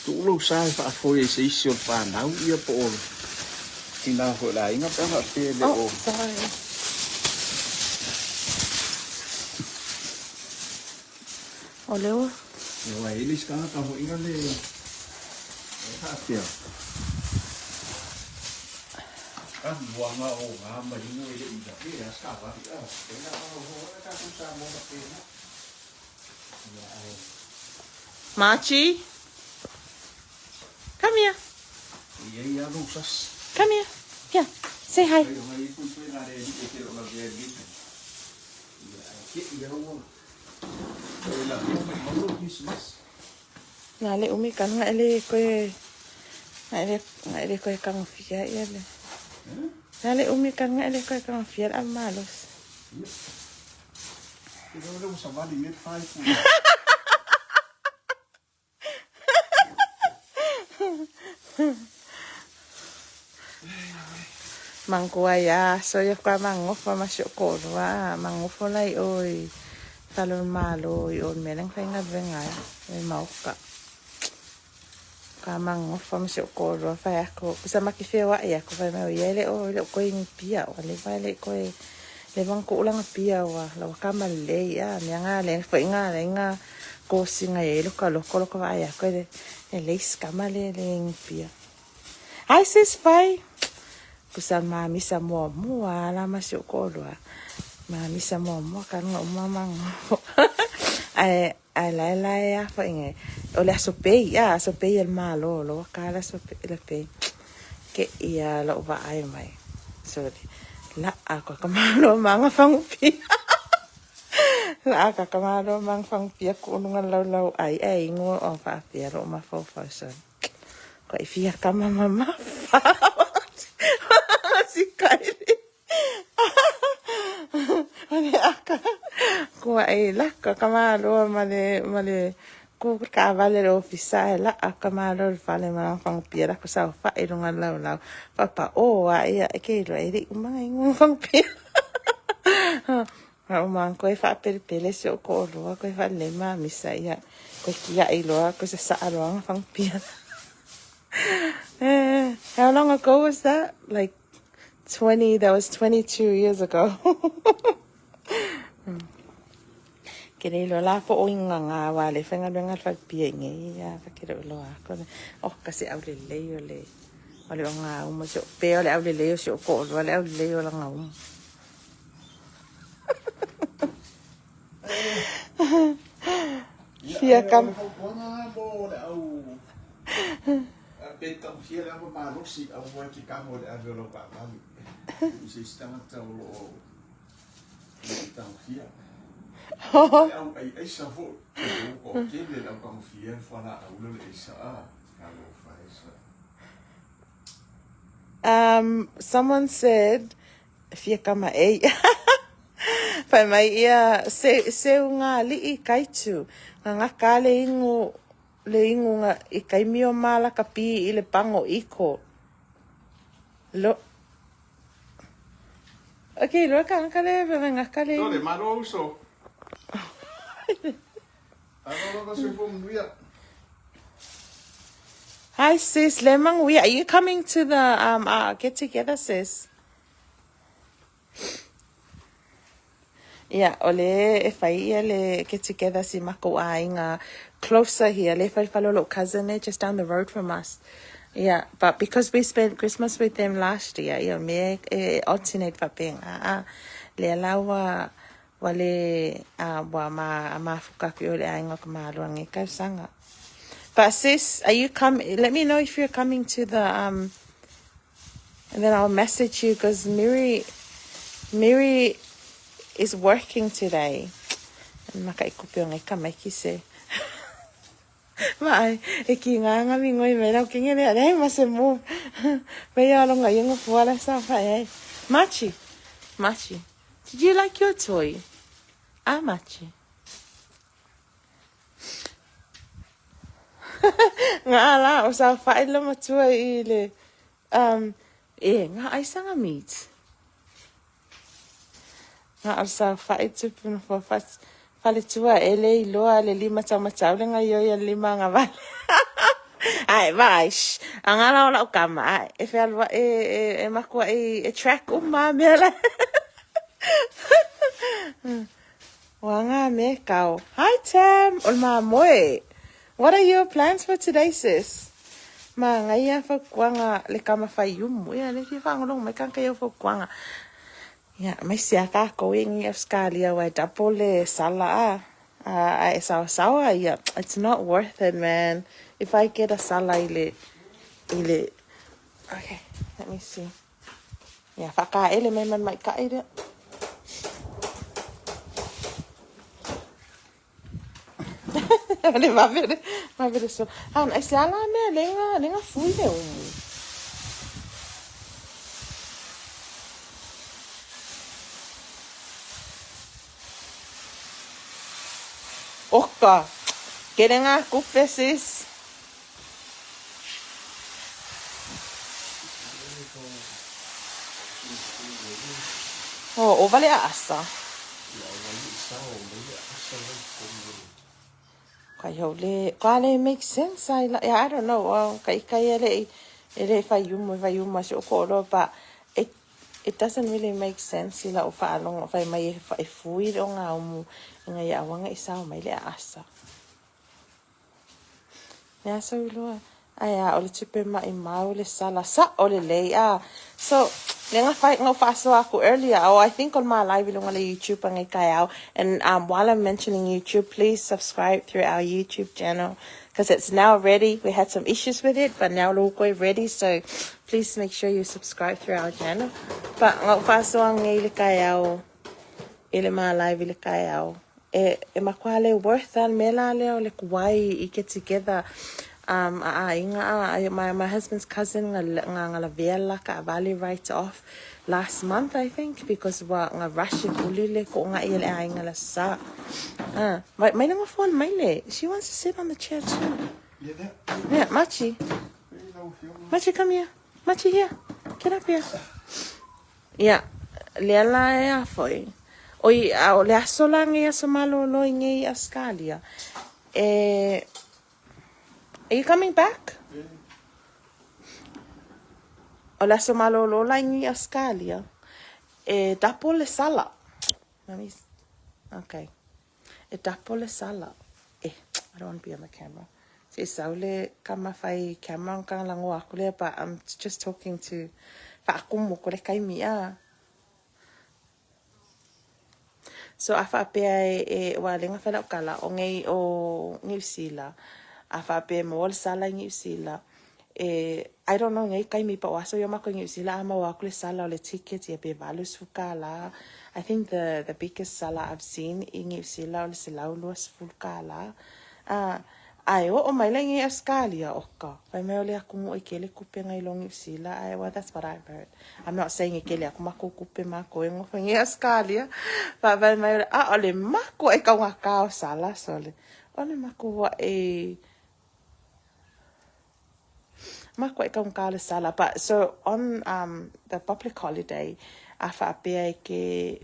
Tuu lou sa e faafoe ai se isi o le fanau ia po o le tina foi o le aiga pe a faapea e le Oh, o sorry. O le ua. Ia aua e i ai le isi tagata foi le e faapea. Anuaga o ga ma igu e le i ave e a savali a. E na o ho a tatou Samoa faapena. Ia ae Machi, come here. E i ai lava lou sasi. Come here. Here. Say hi. Ai o ngai pui pui na le alii e te le o lavea i lenei taimi. Ia ae te i au ua e lavea ma i mau lou Kirisimasi. Nga le umi ka nga ele koe nga ele nga ele koe kangofia ia le. Eh? Nga le umi ka nga ele koe kangofia a malos. Ia. Te leo le ua savali mea le faaipu. Mangua ia so ia kwa mangofa ma si o koʻolua mangofa la i o i fale o le Malo i o le mea lea na faigaluega ai le maoka. Ka mangofa ma si o koʻolua fai aku sa ma ke feoaʻi aku fai mai o ia e le o le o koe ni pia o le vai le koe le vang ko ulanga pia wa la wa kama le ia mea nga le foi nga le nga kosi nga e lo ka loko loko vai aku le e le skama le le ni pia. Hi sis Fai. Pusa mamisa muamua la ma si o koʻolua. Mamisa muamua ka nga uma mango. Ai ai lai lai a foi ngai. O le aso pei, a aso pei el malo lo ka la aso le pei. Ke ia lo va ai mai. Sorry. La a ko ka malo manga fangu pia. La a ka ka malo manga fangu pia ku lunga lau lau ai ai ngo o fa pia ro ma fo fo so. Ko i fia kama mama fa. Si kaili. Mane aka. Kua e laka ka malo ma le ku ka vale le ofisa e la ka malo le fale ma fangu pia la ko sa fa e lunga lau lau. Papa o a ia e ke lo e le umanga ingo fangu pia. Ma uma koe faapelepele si o'u to'alua koe faalelei mamisa ia koe kia'i loa koe sasa'a loa gafagupia. How long ago was that? Like 20, that was 22 years ago. Ke le iloa la po o inga wa le faigaluega le falepia i nei ia fa ke le iloa aku le oh ka se aulelei o le o le ogaumu si o pea o le aulelei o si o to'alua le aulelei o le ogaumu. Ia, Fia ae o kama. le fautuaga lava mo le au pe taofia le ava malosi, aua e te tago i le ave o lau taavale. Tuu i se isi tagata o lo o le i tagofia. Le au aiaisa foi, ua toatele le au tagofia le fualaau lea o le aisa a. Talofa e sa. Someone said fia kama ei. Fai mai ia se seuga alii kaitu gagaka le igu le igu i kaimi o malakapi i le pago iko. Lo Okay, lo ka ka le ve gaka le Tole, igu. malo uso. Alo lava soifua manuia. Hi sis, Lemang, we are you coming to the get together sis? Ia, o le e fai ia le get together si makou aiga closer here. Le fai falo lo cousin eh, just down the road from us. Yeah, but because we spent Christmas with them last year, ia me e alternate faapega. Ah, le la ua ua le ua ma mafuka aku i o le aiga o ka maluaga e tausaga. But sis, are you come? Let me know if you're coming to the and then I'll message you because Miri is working today. Maka ikupi o ngai kamaiki se. Ma ai, e ki ngā ngami ngoi me rau kinge lea, nei ma se move. Me ia longa ingo fuala sa fa e. Machi, Machi, did you like your toy? Ah, Machi. Ngā la o sa fa le matua i le e ngā aisanga meat. Ngā o sa fa i tupu no fa fa fale tua e le iloa le lima taumatau le ngai oi le lima nga vale. Ai, vai. Anga la o lau kama. Ai, e whealua e, e, e makua e, e track uma mea la. Wanga me kau. Hi Tam. O mamoe. What are your plans for today, sis? Ma ngai ia fautuaga le kama faiumu. Ia le fia faalogologo mai kanka ia fautuaga. Ia mai sia kākou e ngi Australia wa double le sala a. A e sawasawa ia. It's not worth it, man. If I get a sala i le i le Okay, let me see. Ia whakaele mai man mai kai rea. Le vavere, vavere so. Han, ai se ala mea lenga, lenga fui le umu. Oka, kere ngā kupe sis. O, o vale a asa. Kai hau le, ka le make sense. I, yeah, I don't know. Oh, kai kai e le, e le whai umu si o koro, but it doesn't really make sense ila o whaalongo, whai mai e, e fui o ngā umu, i ngā ia awanga i sao mai le asa. Ia so iloa. Ai a o le tupe mai mau le sala sa o le lei a. So le nga fai nga faasoa aku earlier. Oh, I think on my live ilunga le YouTube ang kai. And while I'm mentioning YouTube, please subscribe through our YouTube channel because it's now ready. We had some issues with it, but now we're ready. So please make sure you subscribe through our channel. But nga faasoa ngai le kai au i le ma live i le kai au. E, e makuale worth al mela leo le kuai i get together a inga a my husband's cousin nga nga nga la vela ka vale write off last month, I think, because wa nga rush e puli le ko nga ia le ai nga la sa ah mai mai nga phone mai le she wants to sit on the chair too. Ia lea. Yeah, Machi. E lau afioga. Machi, come here. Machi, here, get up here. Yeah, le ala e a foi. Oi, a o le aso la nei aso malolo i nei Australia. E, are you coming back? O le aso malolo la i nei Australia. E double le sala. Mummy's, okay. E double le sala. Eh, I don't want to be on the camera. Se sau le kama fai camera ka lango aku le, but I'm just talking to whaakumu ko le kaimi a. So a faapea e, e ua lenga whai lau kala o ngei o Niu Sila. A faapea mo le sala i Niu Sila. E, I don't know ngei kaimi pa o aso yo mako i Niu Sila a mau aku le sala o le ticket ia pe 80 kālā. I think the biggest sala I've seen i Niu Sila o le 120 kālā. Ah, ai o o mai le ngi Australia oka. Fai mai o le atunuu e kele kupe ngai lo Niu Sila. Ai, well, that's what I've heard. I'm not saying e kele aku mako kupe mako e ngofo ngi Australia. Fa fai mai o le, a o le mako e kau ngā kao sala sole. O le mako wa e mako e kau ngā le sala. But so on the public holiday, a whaapea e ke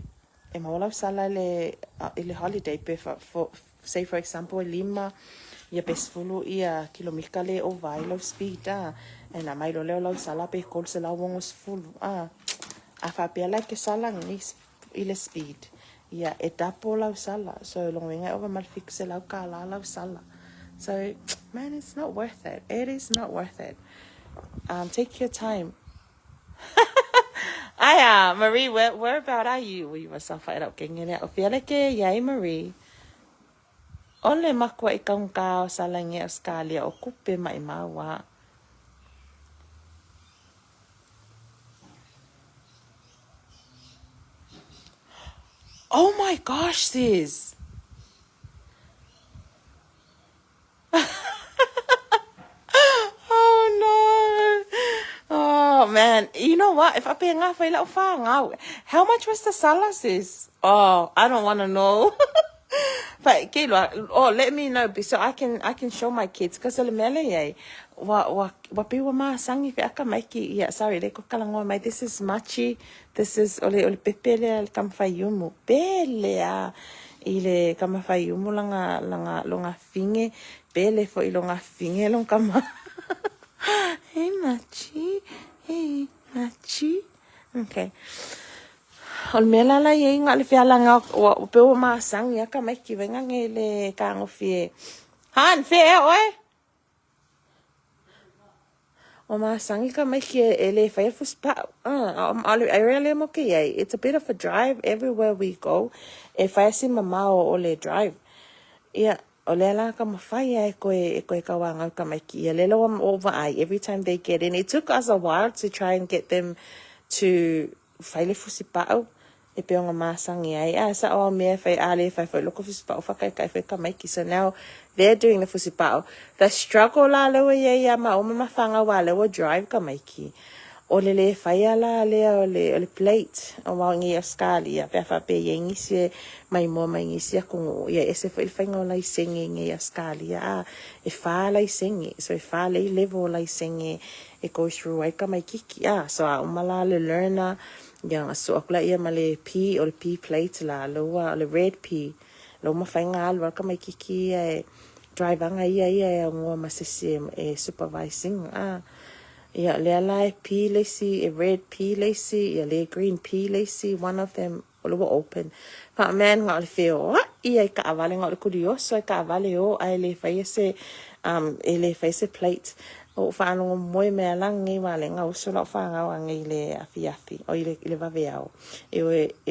e maua lau sala le i le holiday pe fa, for, say for example e 5 ia pe 10 ia kilomika le o vai lau speed a e na mai lo leo lau sala pe 360 a a whaapea la ke sala ngi i le speed ia e double lau sala so longo inga over mal fix lau kala lau sala. So man, it's not worth it. It is not worth it. Take your time. Aya, Marie, where about are you? Ui, wa safa e lau kenge lea. O fia le ke iai, Marie. O le makua i kaunga o sala nge Australia o kupe mai maua. Oh my gosh, sis. Oh no. Oh man. You know what? If I pay ngā whai lau whāngau. How much was the sala, sis? Oh, I don't want to know. But ke loa, oh, let me know so I can show my kids. Because le mele iai, wa wa wa pe wa masangi fe aka maiki. Yeah, sorry, le ko kalango mai. This is machi. This is ole ole pepe le kamfayumu. Pele a i le kamafayumu langa langa longa finge. Pele fo i longa finge long kama. Hey machi. Hey machi. Okay. O le mea la la iai ngā le whiala ngā o pe o masangi aka maiki wenga nge le kāngo fie. Han, fie e oe? O masangi ka maiki e le whai fuspa. A le mo ke iai. It's a bit of a drive everywhere we go. E whai si mamao o le drive. Ia, o le la ka mawhai e koe ka wangau ka maiki. Ia le loa o vaai. Every time they get in. It took us a while to try and get them to whai le fusipa'au. E pe onga masangi ai. A sa o mea whai a le whai whai loko fusipa'au whakai kai whai ka maiki. So now they're doing the fusipa'au. The struggle la lewa ia ia ma o mama whanga wa lewa drive ka maiki. O le le whai a la lea o le plate. O wao ngi Australia. Pea wha pe ia ngisi e mai mua mai ngisi a kongo. Ia ese whai whainga o lai senge ngi Australia. A e wha lai senge. So e wha lei level lai senge. E go through ai ka maikiki. A so a umala le learner. Ia nga so akula ia ma le P o le P plate la loa o le red P. Lo ma whainga alu ka maikiki ia e drive anga ia ia e ngoa ma sisi e supervising. A ia lea la e P lesi, e red P lesi, ia le green P lesi, one of them o le open. Pa man nga o le whio, ia i ka awale nga o le kurioso i ka awale o a e le whai se, e le whai se plate. O whaanongo moe mea langi wale ngā uso lau whaangau ange i le afi afi, o i le waweao. E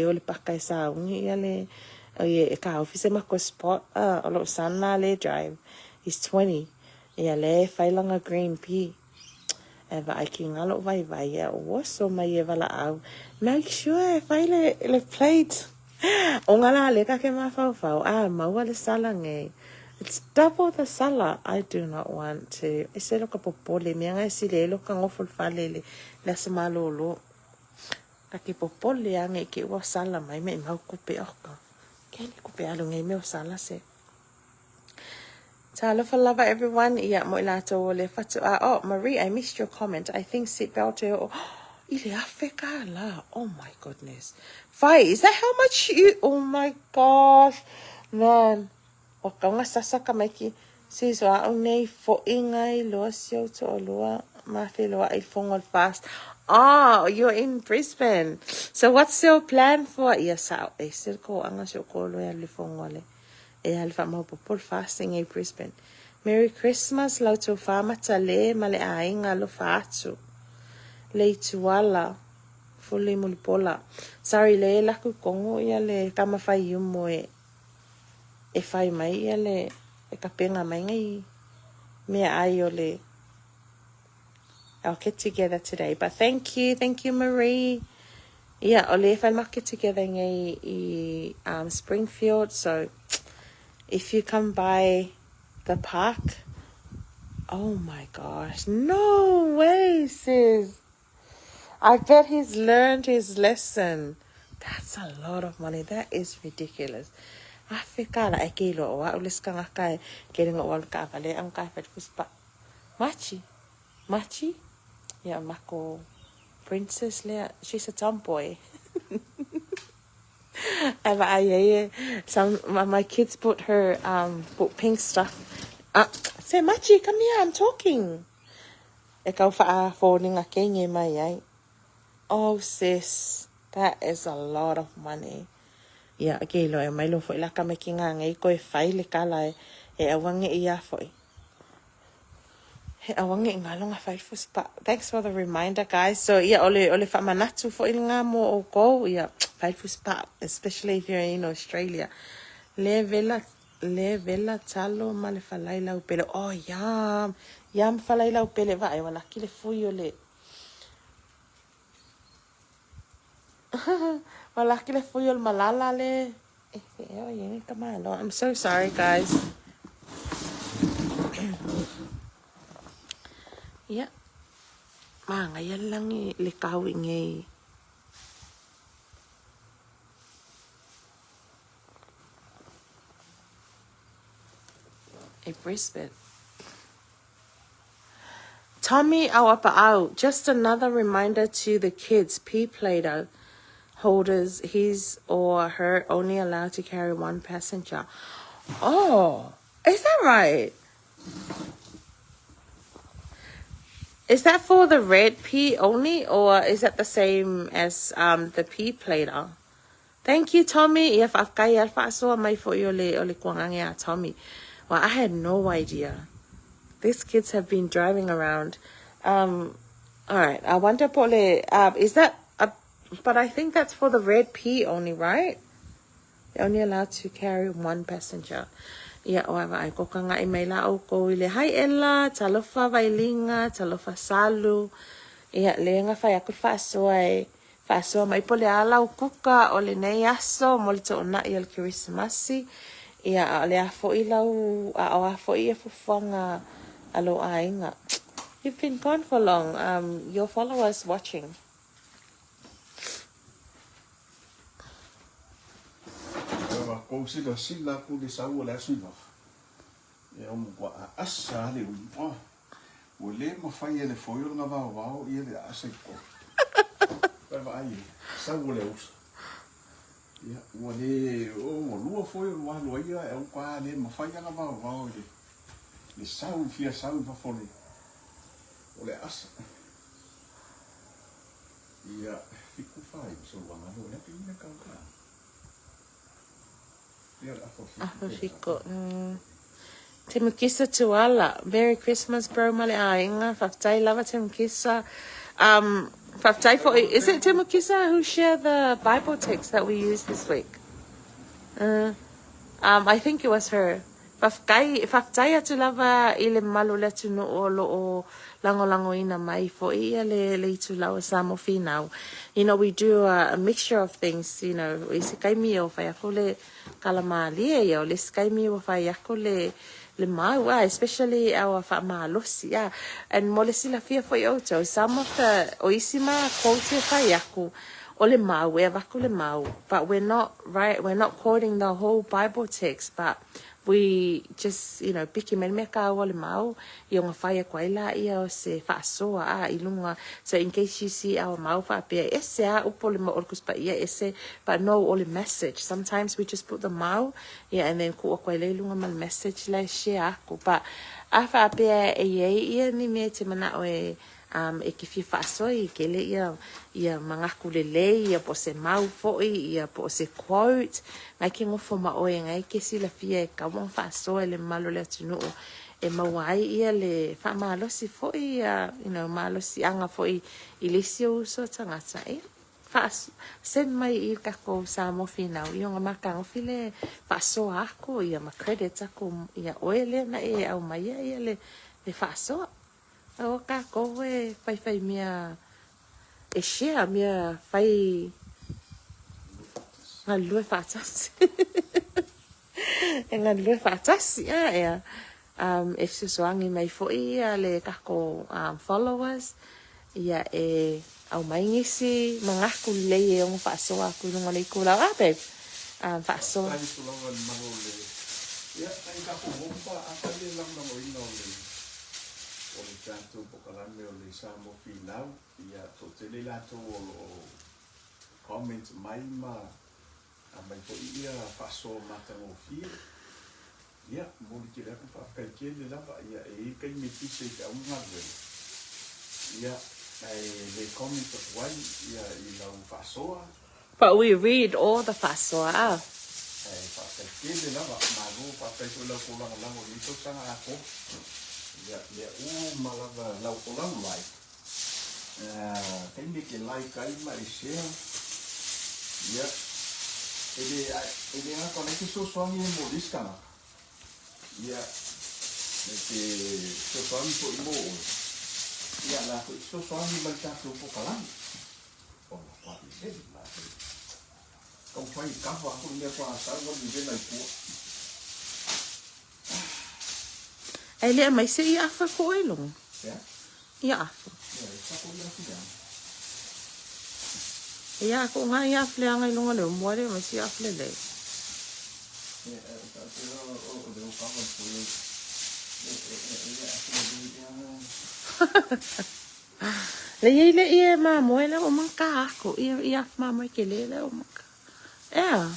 o le paka e saungi ia le, o i e ka ofise mako spot, o lo sana le drive. He's 20. Ia le whailanga green pea. E vaai ki ngā lo vai vai e o so mai e wala au. Make sure e whai le plate. O ngā la le ka ke mawhauwhau. A, maua le sala nge. It's double the sala. I do not want to. E se loka popole. Mea ngai si le loka ngofo whale le le asa malolo. Ka ke popole a nge ke ua sala mai me mau kupe oka. Ke le kupe alu nge me o sala se. Talofa lava everyone. Ia mo ilato o le whatu. Oh, Marie, I missed your comment. I think seatbelt e o. I le $1,000. Oh my goodness. Fai, is that how much you, oh my gosh, man. Ua kauga sasa ka maiki. Sis, o a'u nei fo'iga i loa si ou to'alua ma feloa'i i le fogo o le fast. Oh, you're in Brisbane. So what's your plan for, ia sa'o ese le ko'aga o si o'u to'alua e alu i le fogo a le, e alu fa'amaopopo le fasting i Brisbane. Merry Christmas la outou fāmatalē ma le aiga alofa atu. Leituala, Fuli Mulipola. Sorry, le laku kogo ia le tama faiumu e e fai mai ia le e kapega mai ngai meaai o le our get together today. But thank you, thank you Marie. Ia, o le fai le get together ngai i Springfield. So if you come by the park, oh my gosh, no way, sis. I bet he's learned his lesson. That's a lot of money. That is ridiculous. $1,000 e ke iloa o a'u le isi tagata e ke lenga o alu kaavale au ka fai fuspa. Machi. Machi? Yeah, mako princess lea. She's a tomboy. Ai vaai ai e some my kids bought her bought pink stuff. Say Machi, come here, I'm talking. E kau whaafōninga kenge mai ai. Oh sis, that is a lot of money. Ia, ke iloa e mai loa fo'i la ka mai ki ngā ngei koe fai le kala e, e aua nge'i ia fo'i. He aua nge'i ngā longa fai fusi pa. Thanks for the reminder, guys. So, ia, o le, o le whaamanatu fo'i ngā mō o kou, ia, fai fusi pa, especially if you're in Australia. Le vela, le vela talo ma le falai lau pele. Oh, yum. Yum falai lau pele va e wala ki le fui o le. Wala ki le fui o le malala le. E fe eo ye ka malo. I'm so sorry, guys. Ia, magaia le lagi le kau i ngei. E Brisbane. Tommy Auapaau, just another reminder to the kids, P Plato holders, his or her only allowed to carry one passenger. Oh, is that right? Is that for the red P only, or is that the same as the P plater? Thank you, Tommy. Ia whaakai al whaasoa mai fo i o le kuangange a Tommy. Well, I had no idea. These kids have been driving around. All right. I wonder, Pole, is that a, but I think that's for the red P only, right? They're only allowed to carry one passenger. Ia, o ai ko ka ngai mai la o ko i le hai ela, talofa vailinga, talofa salu. Ia, le nga whai aku whaasoa e, whaasoa mai po le ala o kuka o le nei aso, mo le to'ona i o le Kirisimasi. Ia, a o le a fo'i lau, a o a fo'i e fufuanga a lo ainga. You've been gone for long. Your followers watching. Ua kou sila sila aku le sau o le aso i fafo. E o ua aasa le ua. Ua le mafai e le foi o le gavaovao ia le aasa i totonu. Ua vaai e, sau o le ausa. Ia, ua le, o, ua lua foi o le alu ai ia e au ka le mafai a gavaovao i le, le sau fia sau i fafo le, o le aasa. Ia, fiku fai, so wangalo, ia pe ina kau ka. Ia le afa fiku. Afa fiku. Te Mukisa Tuala. Merry Christmas, bro, ma le aiga. Whaftai lava Te Mukisa. Whaftai for, is it Te Mukisa who share the Bible text that we used this week? I think it was her. Whaftai, whaftai atu lava i le malu le atu no o lo o lango lango ina mai fo ia le le itu lawa sa mo finau. You know, we do a mixture of things, you know, i se kaimi o whai aku le kalamalie ia, o le se kaimi o whai aku le le mau, especially our whaamalosi, And mo le silafia fo i outou, some of the, o isi ma quote e whai aku, o le mau, e avaku le mau, but we're not, right, we're not quoting the whole Bible text, but We just, you know, piki mai le mea kāua le mau, ia ona fai aku ai laia o se faasoa a i luga. So in case you see our mau faapea, e ese a upu o le o le Tusi Paia ese, but no o le message. Sometimes we just put the mau, ia and then tuu atu ai lea i luga ma le message la e share aku. But a faapea e i ai ia ni mea e te manao e um, e te fia faasoa i tele ia ia manatu lelei ia po o se mau foi ia po o se quote ngai ke nofo ma oe ngai ke silafia e tatau ona faasoa i le mamalu o le atunuu e maua ai ia le faamalosi foi ia you know malosiaga foi i le isi ou uso a tagata ia faa send mai i le tatou Samoa Finau ia ona matagofie le faasoa aku ia ma credit aku ia oe lea na e aumaia ia le le faasoa. Aua tatou e faifai mea e share mea fai galulue faatasi e galulue faatasi a ea um, e fesoasoani mai foi ia le tatou um, followers ia e aumai nisi manatu lelei e ono faasoa atu i luga o le itulau a babe um, faasoa. Faafetai atu lava i le malo o le Ia, nai tatou bomba a fai le lagolagoina o le o le tatou polokalame o le Samoa Finau, ia toatele i latou o lo o comment mai ma aumai foi ia faasoa matagofie. Ia, momoli tele atu faafetai tele lava, ia e i ai taimi e pise i feau ma galuega, ia, ae le comment atu ai ia i lau faasoa. But we read all the faasoa a. Ae faafetai tele lava, malo faafetai foi i la outou lagolago i lenei tausaga atoa. Ia, mea uma lava lau, o lau like, taimi e te like ai ma e share, ia, e le, e le gata o lea e te fesoasoani ai mo le isi tagata, ia, e te fesoasoani foi mo oe, ia, o le a foi fesoasoani ma le tatou polokalame. Ona pali lele matou. Taumafai e kava atu le mea faatoa sau alu i vena i tua. Ae le aumai se ia afu e ko ai luga. Ea? Ia afu. Ia, e sako ia afu leaga. Ia ko nga ia afu leaga i luga o le umu ae le aumai se ia afu lelei. Ia, e ta te o o le o kava i ko ia. E e e e afu lelei leaga. Le iai le ie mamoe la ua maka aku ia ia afu mamoe kele la ua maka. Ea.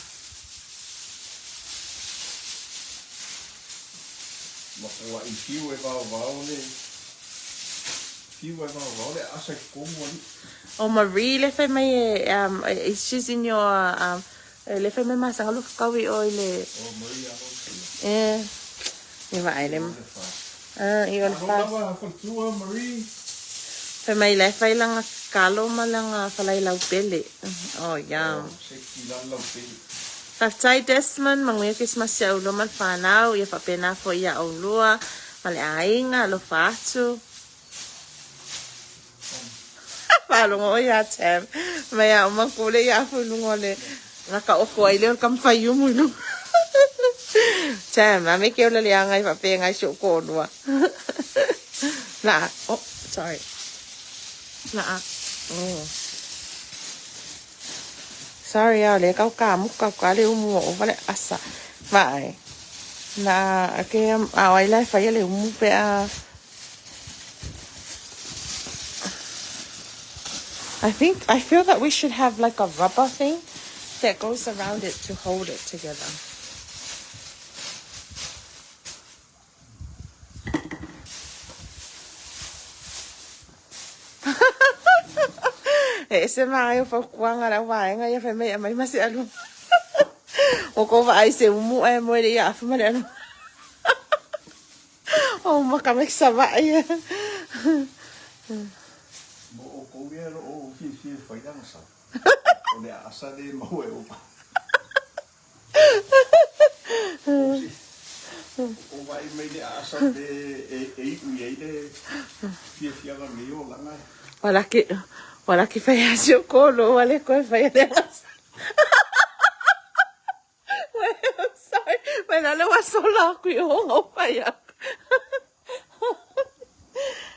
Ma koaʻi fiu e vaovao le fiu e vaovao le aasa i totonu alii. Oh Marie le fai mai e um she's in your um le fai mai masanga lu whakaui o i le Oh Marie Alonso. E e vaai le Ah, i o le Malo fas. lava faletua Marie. Fai mai la e fai lana kalo ma lana falai lau pele. Oh yum. Oh, se ki lana lau pele. Faafetai Desmond, manuia Krisimasi ia ʻoulua ma le fanau, ia faapena foi ia ʻoulua ma le aiga, alofa atu. Faalogo ʻoe iā Tam, mai a uma ku le ia afu i luga o le gaka oko ai lea o le kamafaiumu i luga. Tam, a me ke ola leaga i faapea i si ou toalua. La, oh, sorry. La, oh. Sorry a le kau ka muka ka le umu o vale asa. Vaai. Na ke a ai la fai le umu pe a I think I feel that we should have like a rubber thing that goes around it to hold it together. E ese mai o fautuaga le au vaega ia fai mai e aumai ma se alu. Ua kou vaai se umu ae moe le ia afu ma le alu. O maka mai Savaii ia. Mo outou ia lo o fiafia e fai lana sau. O le aasa le maua e outou. O vaai mai le aasa pe e iu i ai le fiafiaga o lenei olaga e. Wala ke, wala ke fai a si o kolo, wale koe fai a le aasa. I'm sorry. Mai lale ua sola aku i o ngau fai aku.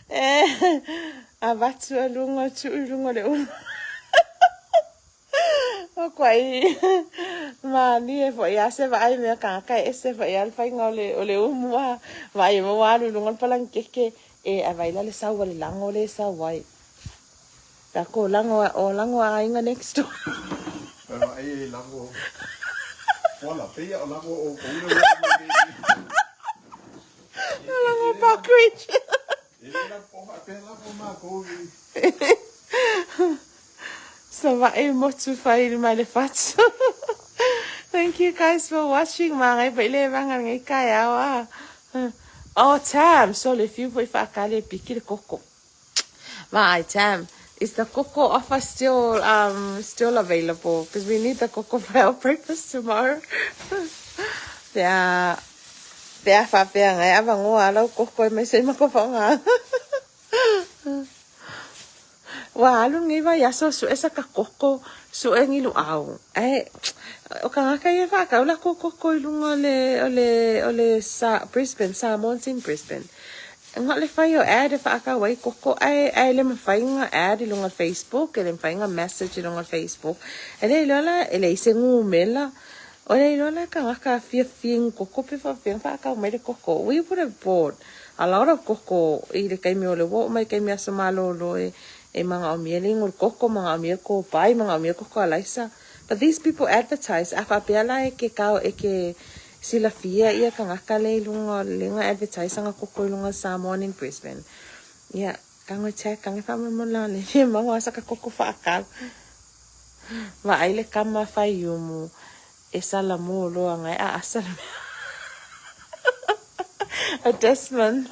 E, avatu a luga tuu i luga o le ulu. O koai Malie foʻi a se vaai mea kāka e ese foʻi a le faiga o le o le umu a vaai e maua alu i luga o le palankeke e ae vaai la le sau a le lago lea e sau ai. Pe a ko lago o lago a aiga next door. Pe vaai e lago Wala, pei o lago o kou le ua mai nei. Lago Parkridge. E le la po faapea lago makou i. Savaʻi motu fai mai le fatu. Thank you guys for watching. Magai foʻi le vaga lenei taeao a. Oh, Tam, sole fiu foʻi faakali e piki le koko. Vaai, Tam, is the koko offer still still available? Because we need the koko for our breakfast tomorrow. Pe a pe a faapea ngai avagoa lau koko e mai se i makou faaaoga. Ua alu lenei vaiaso suʻe sa ka koko, suʻe ni luau. Ae, o kānaka ia e faakau lākou koko i luga o le, o le, o le sa, Brisbane, Samoans in Brisbane. Na o le fai o ad e faakau ai koko, ae, ae le mafai ona add i luga o le Facebook, e le mafai ona message i luga o le Facebook. E le iloa la, e leai se numela. O le iloa la kānaka fiafia i ni koko pe faapefea ona faakau mai le koko. We would have bought a lot of koko i le taimi o le ua oo mai taimi aso malolo e e manaomia le inu o le koko, manaomia le kopai, manaomia le koko alaisa. But these people advertise, a faapea la e ke kao e ke silafia ia kanaka le i luga o le ga advertise ana koko i luga o Samoan in Brisbane. Ia, kago e tag, kago e faamolemole lana le fia maua asa ka koko faakau. Vaai le kama faiumu e salamu loa ngai a asa le mea. A Desmond.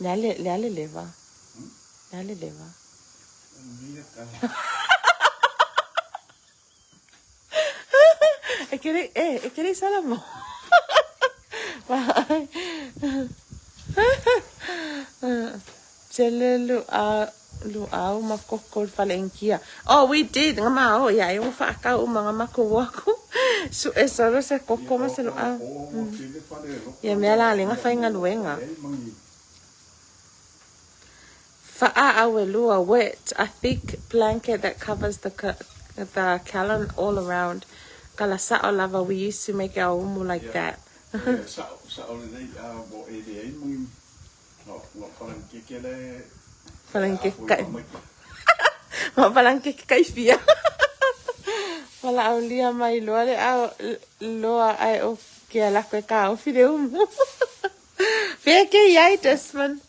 Le a le a le leva. Le a le leva. E ke e, e ke le salamu. Tele luau, luau ma koko le fale inikia. Oh, we did. Nga ma o ia e ua faakau uma nga makou o aku. Sue solo se koko ma se luau. Ia mea la le nga faigaluega. Fa'a auelua, wet, a thick blanket that covers the the calon all around. Kala sa'o lava, we used to make our umu like Ia, that. e sa'o, sa'o lelei a ua e leai ma ni ma palankeke la e Palankeke a kai. mai. Ma palankeke kai fia. Valaaulia mai loa le ao loa ae o ke alako e kaofi le umu. Fea ke iai, Desmond.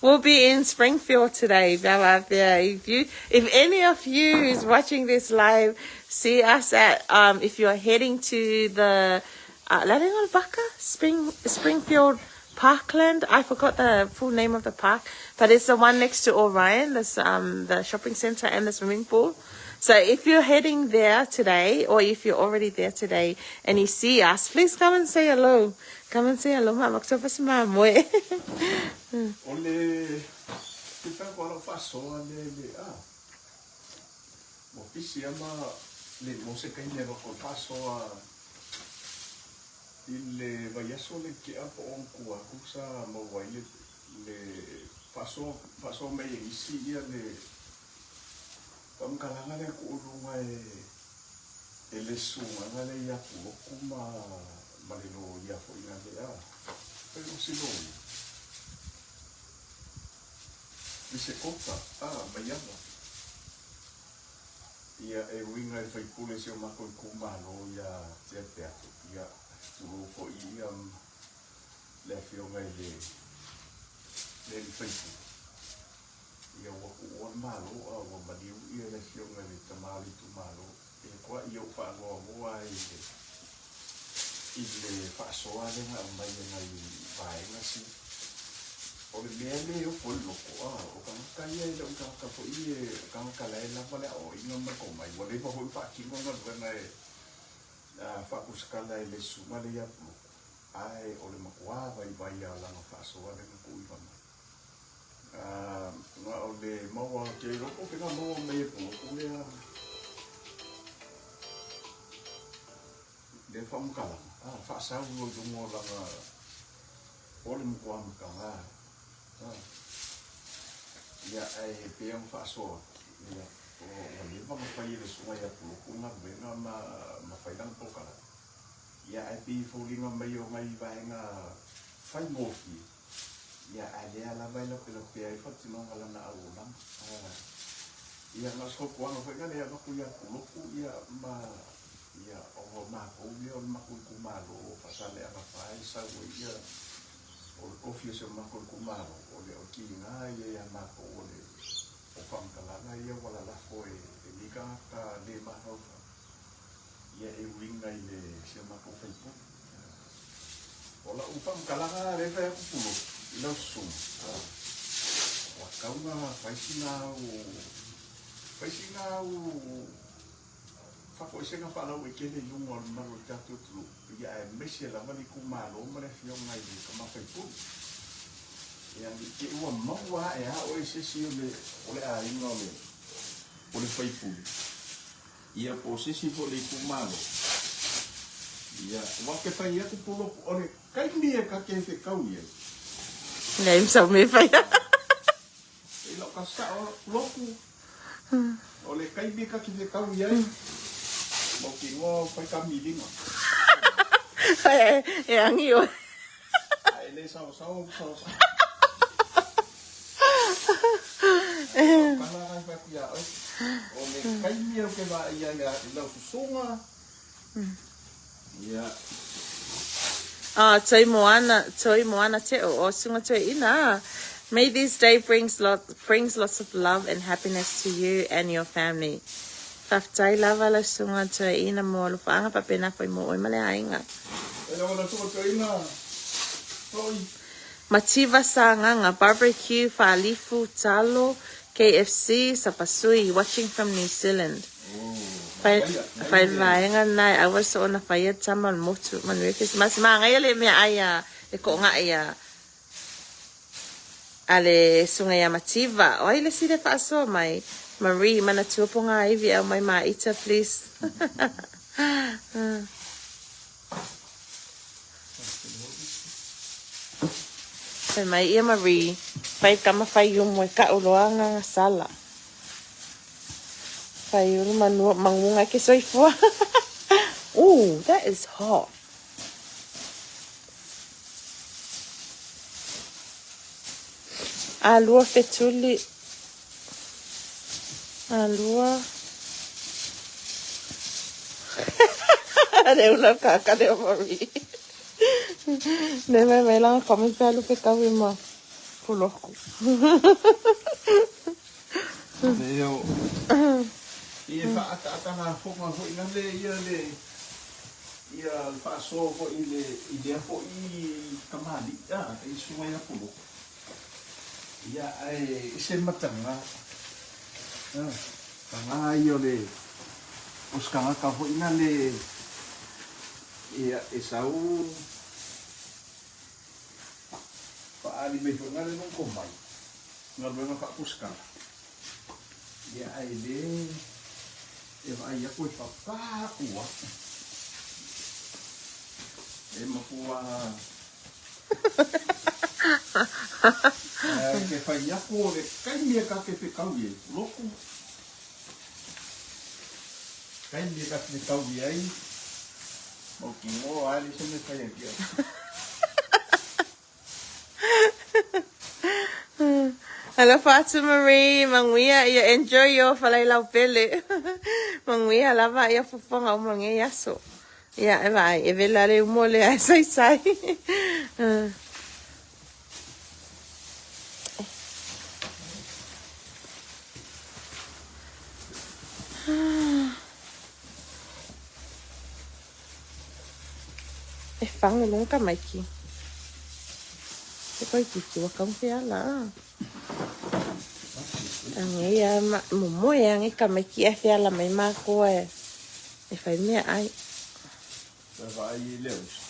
We'll be in Springfield today, Bella. If you, if any of you who's watching this live, see us at, if you're heading to the, Baka Spring Springfield Parkland. I forgot the full name of the park, but it's the one next to Orion, this the shopping center and the swimming pool. So if you're heading there today, or if you're already there today and you see us, please come and say hello. Come and say hello, ma maktopus ma moe. O le te pea ko ala faasoa le le a. Ua pisi ama le mo se kaime va ko faasoa i le vaiaso le kea po o ku aku sa maua ai le le faasoa faasoa mai e isi ia le faamakalaga lea ku'uluga e e le sugaga lea ia Puloku ma ma le loia foʻi na lea fai o se loia i se kota a maiava ia e uiga i le faipule o si o makou itumalo ia Tea Peato ia tulou foʻi ia le afioga i le le alii faipule ia ua kuua le Malo a ua maliu ia le afioga i le tama o le itumalo e koa ia ou faanoanoa ai i le i le faasoa lea na aumai e nai vaega si o le mea le ofo i le loko a o tagata ia e le o ni tagata foi e tagata la e lava le aoaoina ma le tomai ua leva foi ona faatino galuega e faakusakala e le susuga lea ia Puloko ae o le matua vaivai lava o lana faasoa lea na tuuina mai. Na o le maua ke iloa po o fea na maua mai e Puloko lea lea faamatalaga a faasau loa i luga o lana o le matua mataga a. Ia, ae pei ona faasoa atu, ia, ua leva ona fai e le susuga ia Puluku galuega ma, ma fai lana polokalame. Ia, ae pei e foliga mai o nai vaega faigofie, ia, ae lea lava e lapelapea ai faatinoga o lana auaunaga. Ia, na o se fautuaga foi lea e avatu ia Puluku, ia, ma, ia, ona o matou lea o le matou itumalo o Faasaleleaga 4 e sau ai ia, O le tofi o si o matou itumalo, o le tiga ia ia matou o le o faamatalaga ia ua lalafo e lenei tagata le mafaufau, ia e uiga i le si o matou sui usufono. O lau faamatalaga lea e fai atu pulou i lau susuga, ua tatau ona fai sina au, fai sina au Faatoesega faalauaitele i luga o le mamalu o le tatou atunuu, ia aemaise lava le itumalo ma le afioga i le tama faipule. Ia ne i te i ua maua ae a oe e se isi o le, o le aiga o le, o le faipule, ia po o se isi foi o le itumalo. Ia, aua ou te fai atu Puloku, o le taimi e ta te fetau i ai. Leai ma sau mea e fai. I lau ka sao loku, o le taimi ka te fetau i ai, mautinoa o fai ka miliga. E agi oe. A e le saosaoa ua saosaoa. Kala ai fai atu ia oe. O le taimi au ke vaai ai i lau susuga, ia. Oh, Toi Moana, Toi Moana te o, o Sunga Toi Ina. May this day brings, lot, brings lots of love and happiness to you and your family. Faafetai lava lau Susuga Toeaina mo alofaaga faapena foi mo oe ma le aiga. E lava lau Susuga Toeaina, toi. Mativa Sagaga, Barbecue, Faalifu, Talo, KFC, Sapasui, watching from New Zealand. Fai, fai vaega na e aua soona faia tama o le motu. Manuia Kerisimasi. Magaia le meaai a le koongaʻi a a le susuga ia Mativa. O ai le isi lea faasoa mai? Marie, manatua pogāivi e aumai Maita please. Fai mai ia Marie, fai tama fai umu e ka'u loa agaga sala. Fai ulu manua maguga ke soifua. Ooh, that is hot. Alua fetuli. Alua. Le una kaka le Marie. Ne mai mai langa comment pe alu pe kau i ma puloku. Ne o. Ia whaataata ngā whonga hoi ngā le ia le ia le faasoa foi i le i lea foi kamali'i a i susuga ia Puloku. Ia ae ese mataga a taga ia o le o se tagata foi na le ia e sau faaali mai foi na le loto mai galuega faapusikala. Ia ae le e vaai atu e papā ua e matua ae ke fai atu o le taimi e ta te fetau i ai loku taimi e ta te fetau i ai mautinoa a le se mea fai ai kia. Alofa atu Marie, manuia ia enjoy your falailau pele. Manuia lava ia fofoga uma lenei aso. Ia e vaai, e vela le umo lea e saisai. E fagu luga ka maiki. E koe kiki wa kau fe ala. Ange ia ma momoe ange ka maiki e fe ala mai mākoa e. E whai mea ai. E vaai i le usa.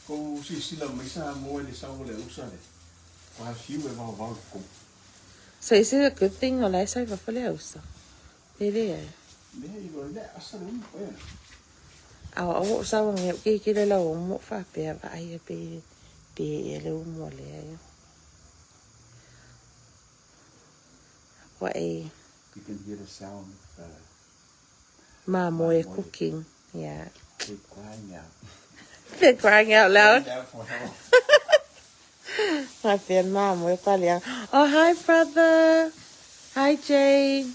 Kou silasila mai Samoa i le sau o le usa le. Ua fiu e vaovao i totonu. So is it a good thing o la e sau i fafo le ausa? E leai. Mea i loa le asa le umu koe. Ao au o sau ange au ke kele lau umu o faapea vaai e pe pe e le umu o lea ia. Ua e. You can hear the sound of uh, Mamoe cooking. Yeah. They're crying out. They're crying out loud. Crying out for help. My friend mamoe pale. Oh, hi brother. Hi Jay.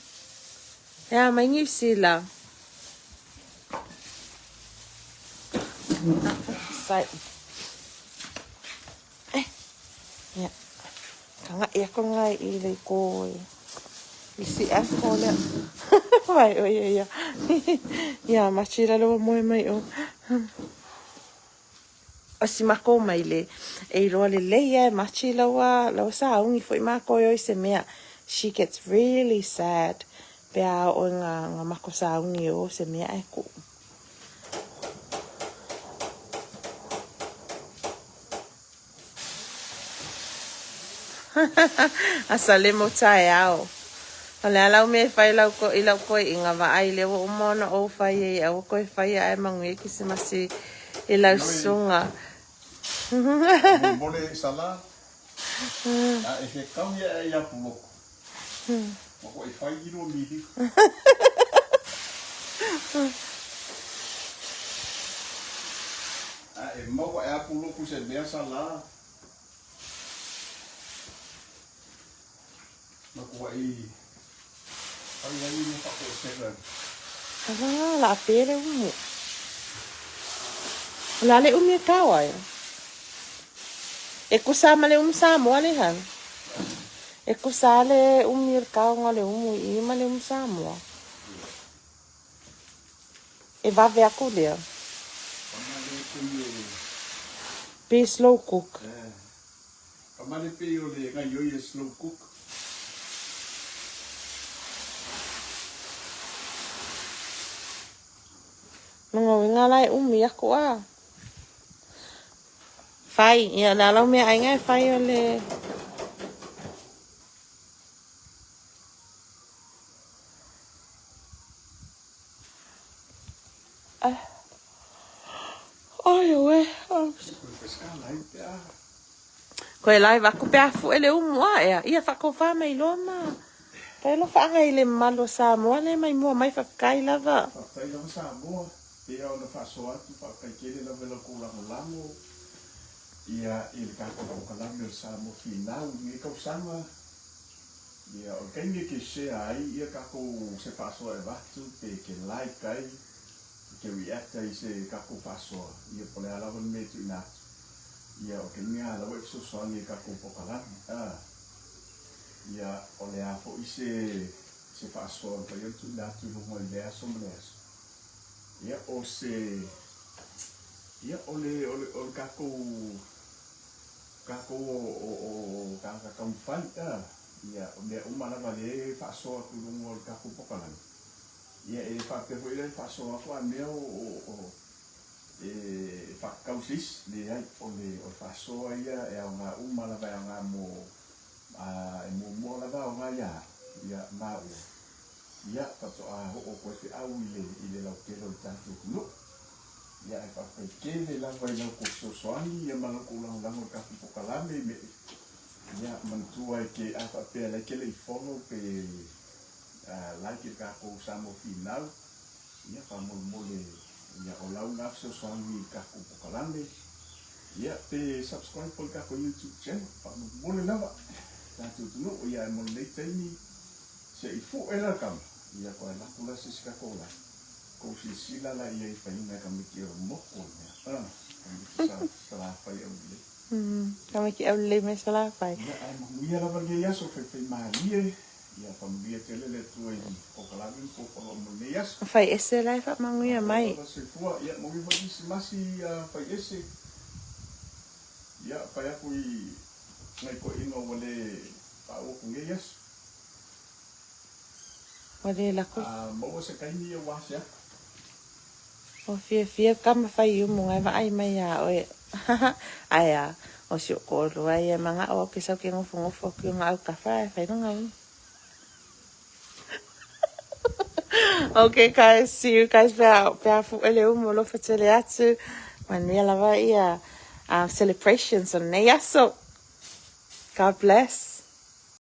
Yeah, my New Zealand. Sai. Eh. Yeah. Ka ngaʻi aku ngai i le ko i si a ko lea. Vai o ia ia. Ia machi la lo moe mai o. O si mako mai le e iloa lelei e machi laua laua sauni foi mako e oi se mea. She gets really sad pe a o nga nga mako sauni o se mea e ku. A sa le mo taeao. O le a lau mea e fai lau ko, i lau koe i ngā vaai le ua uma ona ou fai ai aua koe faia ae manuia Kisimasi i lau susuga. Molemole e sala, a e hekau ia e ia puloko. Ma ko e fai i rua mili. A e maua e a puloku se mea sala. Ma ko i fai ai i whakoesega. Ah, la pere umu. O le a le umi e kau ai. E kusa ma le umu Samoa le han. E kusa le umi o le kaoga o le umu i ma le umu Samoa. E vave aku lea. Pe slow cook. Ka male pei o le gaioi e slow cook. Lona uiga la e umi aku a. Fai, ia le a lau mea aiga e fai o le... Ai oe. Koe live aku pe a fuʻe le umu a ea. Ia whakofa mai loa ma. Pai lo whaanga i le mamalu o Samoa le mai mua mai whawhikai lava. Faafetai lava Samoa, pei ona faasoa atu, faafetai tele lava i lau kou lagolago ia i le tatou polokalame o le Samoa Finau i lenei tausaga. Ia, o le taimi e ke share ai ia tatou se faasoa e avatu pe ke like ai, pe ke react ai i se tatou faasoa, ia po o le a lava le mea e tuuina atu. Ia, o le taimi lava lava e fesoasoani ai i tatou polokalame. A, ia, o le a foi se se faasoa e mafai ona tuuina atu i luga i lea aso ma lea aso. Ia, o se, ia, o le, o le, o le tatou Tatou o tagata taumafai, a, ia, o mea uma lava lea e faasoa atu i luga o le tatou polokalame, ia, e le faapea foi la e faasoa atu a mea o e faatatau se isi, leai, o le faasoa ia e aoga uma lava, e aoga mo, a, e muamua lava aoga ia au, ia, maua, ia, faatoa oo atu ai feau i le lautele o le tatou atunuu. Ia, ae faafetai tele lava i la outou fesoasoani ia ma la outou lagolago i le tatou polokalame me ia manatua e ke a faapea la e ke le i follow pe like i le tatou Samoa Finau ia faamolemole ia o lau na fesoasoani i le tatou polokalame ia pe subscribe foi i le tatou YouTube channel faamolemole lava tatou atunuu ia ae mo lenei taimi se i fue la le tama ia toe alu atu la se isi tatou live. Kou silasila la i ai faiga e tamaiti o moku o le mea. Ah, tamaiti sa Salafai aulelei. Tamaiti aulelei mai Salafai. Ia, ae manuia lava lenei aso, faifai malie. Ia, faamanuia tele le Atua i polokalame ma fuafuaga uma o lenei aso. Fai ese la e faamanuia mai. Lava soifua. Ia, manuia foi Kirisimasi, fai ese. Ia, fai aku i nai toeaiina ua le paau atu i lenei aso. Ua le lako. A maua se taimi ia ua ase atu. Ua fiafia kama fai umu ngai vaai mai iā oe. Ae a, o si ou toalua ia e manao au ke sau ke nofonofo atu i ona autafa ae fai lona umu. Okay guys, see you guys pe a, pe a fuʻe le umu alofa tele atu. Manuia lava ia celebrations o lenei aso. God bless.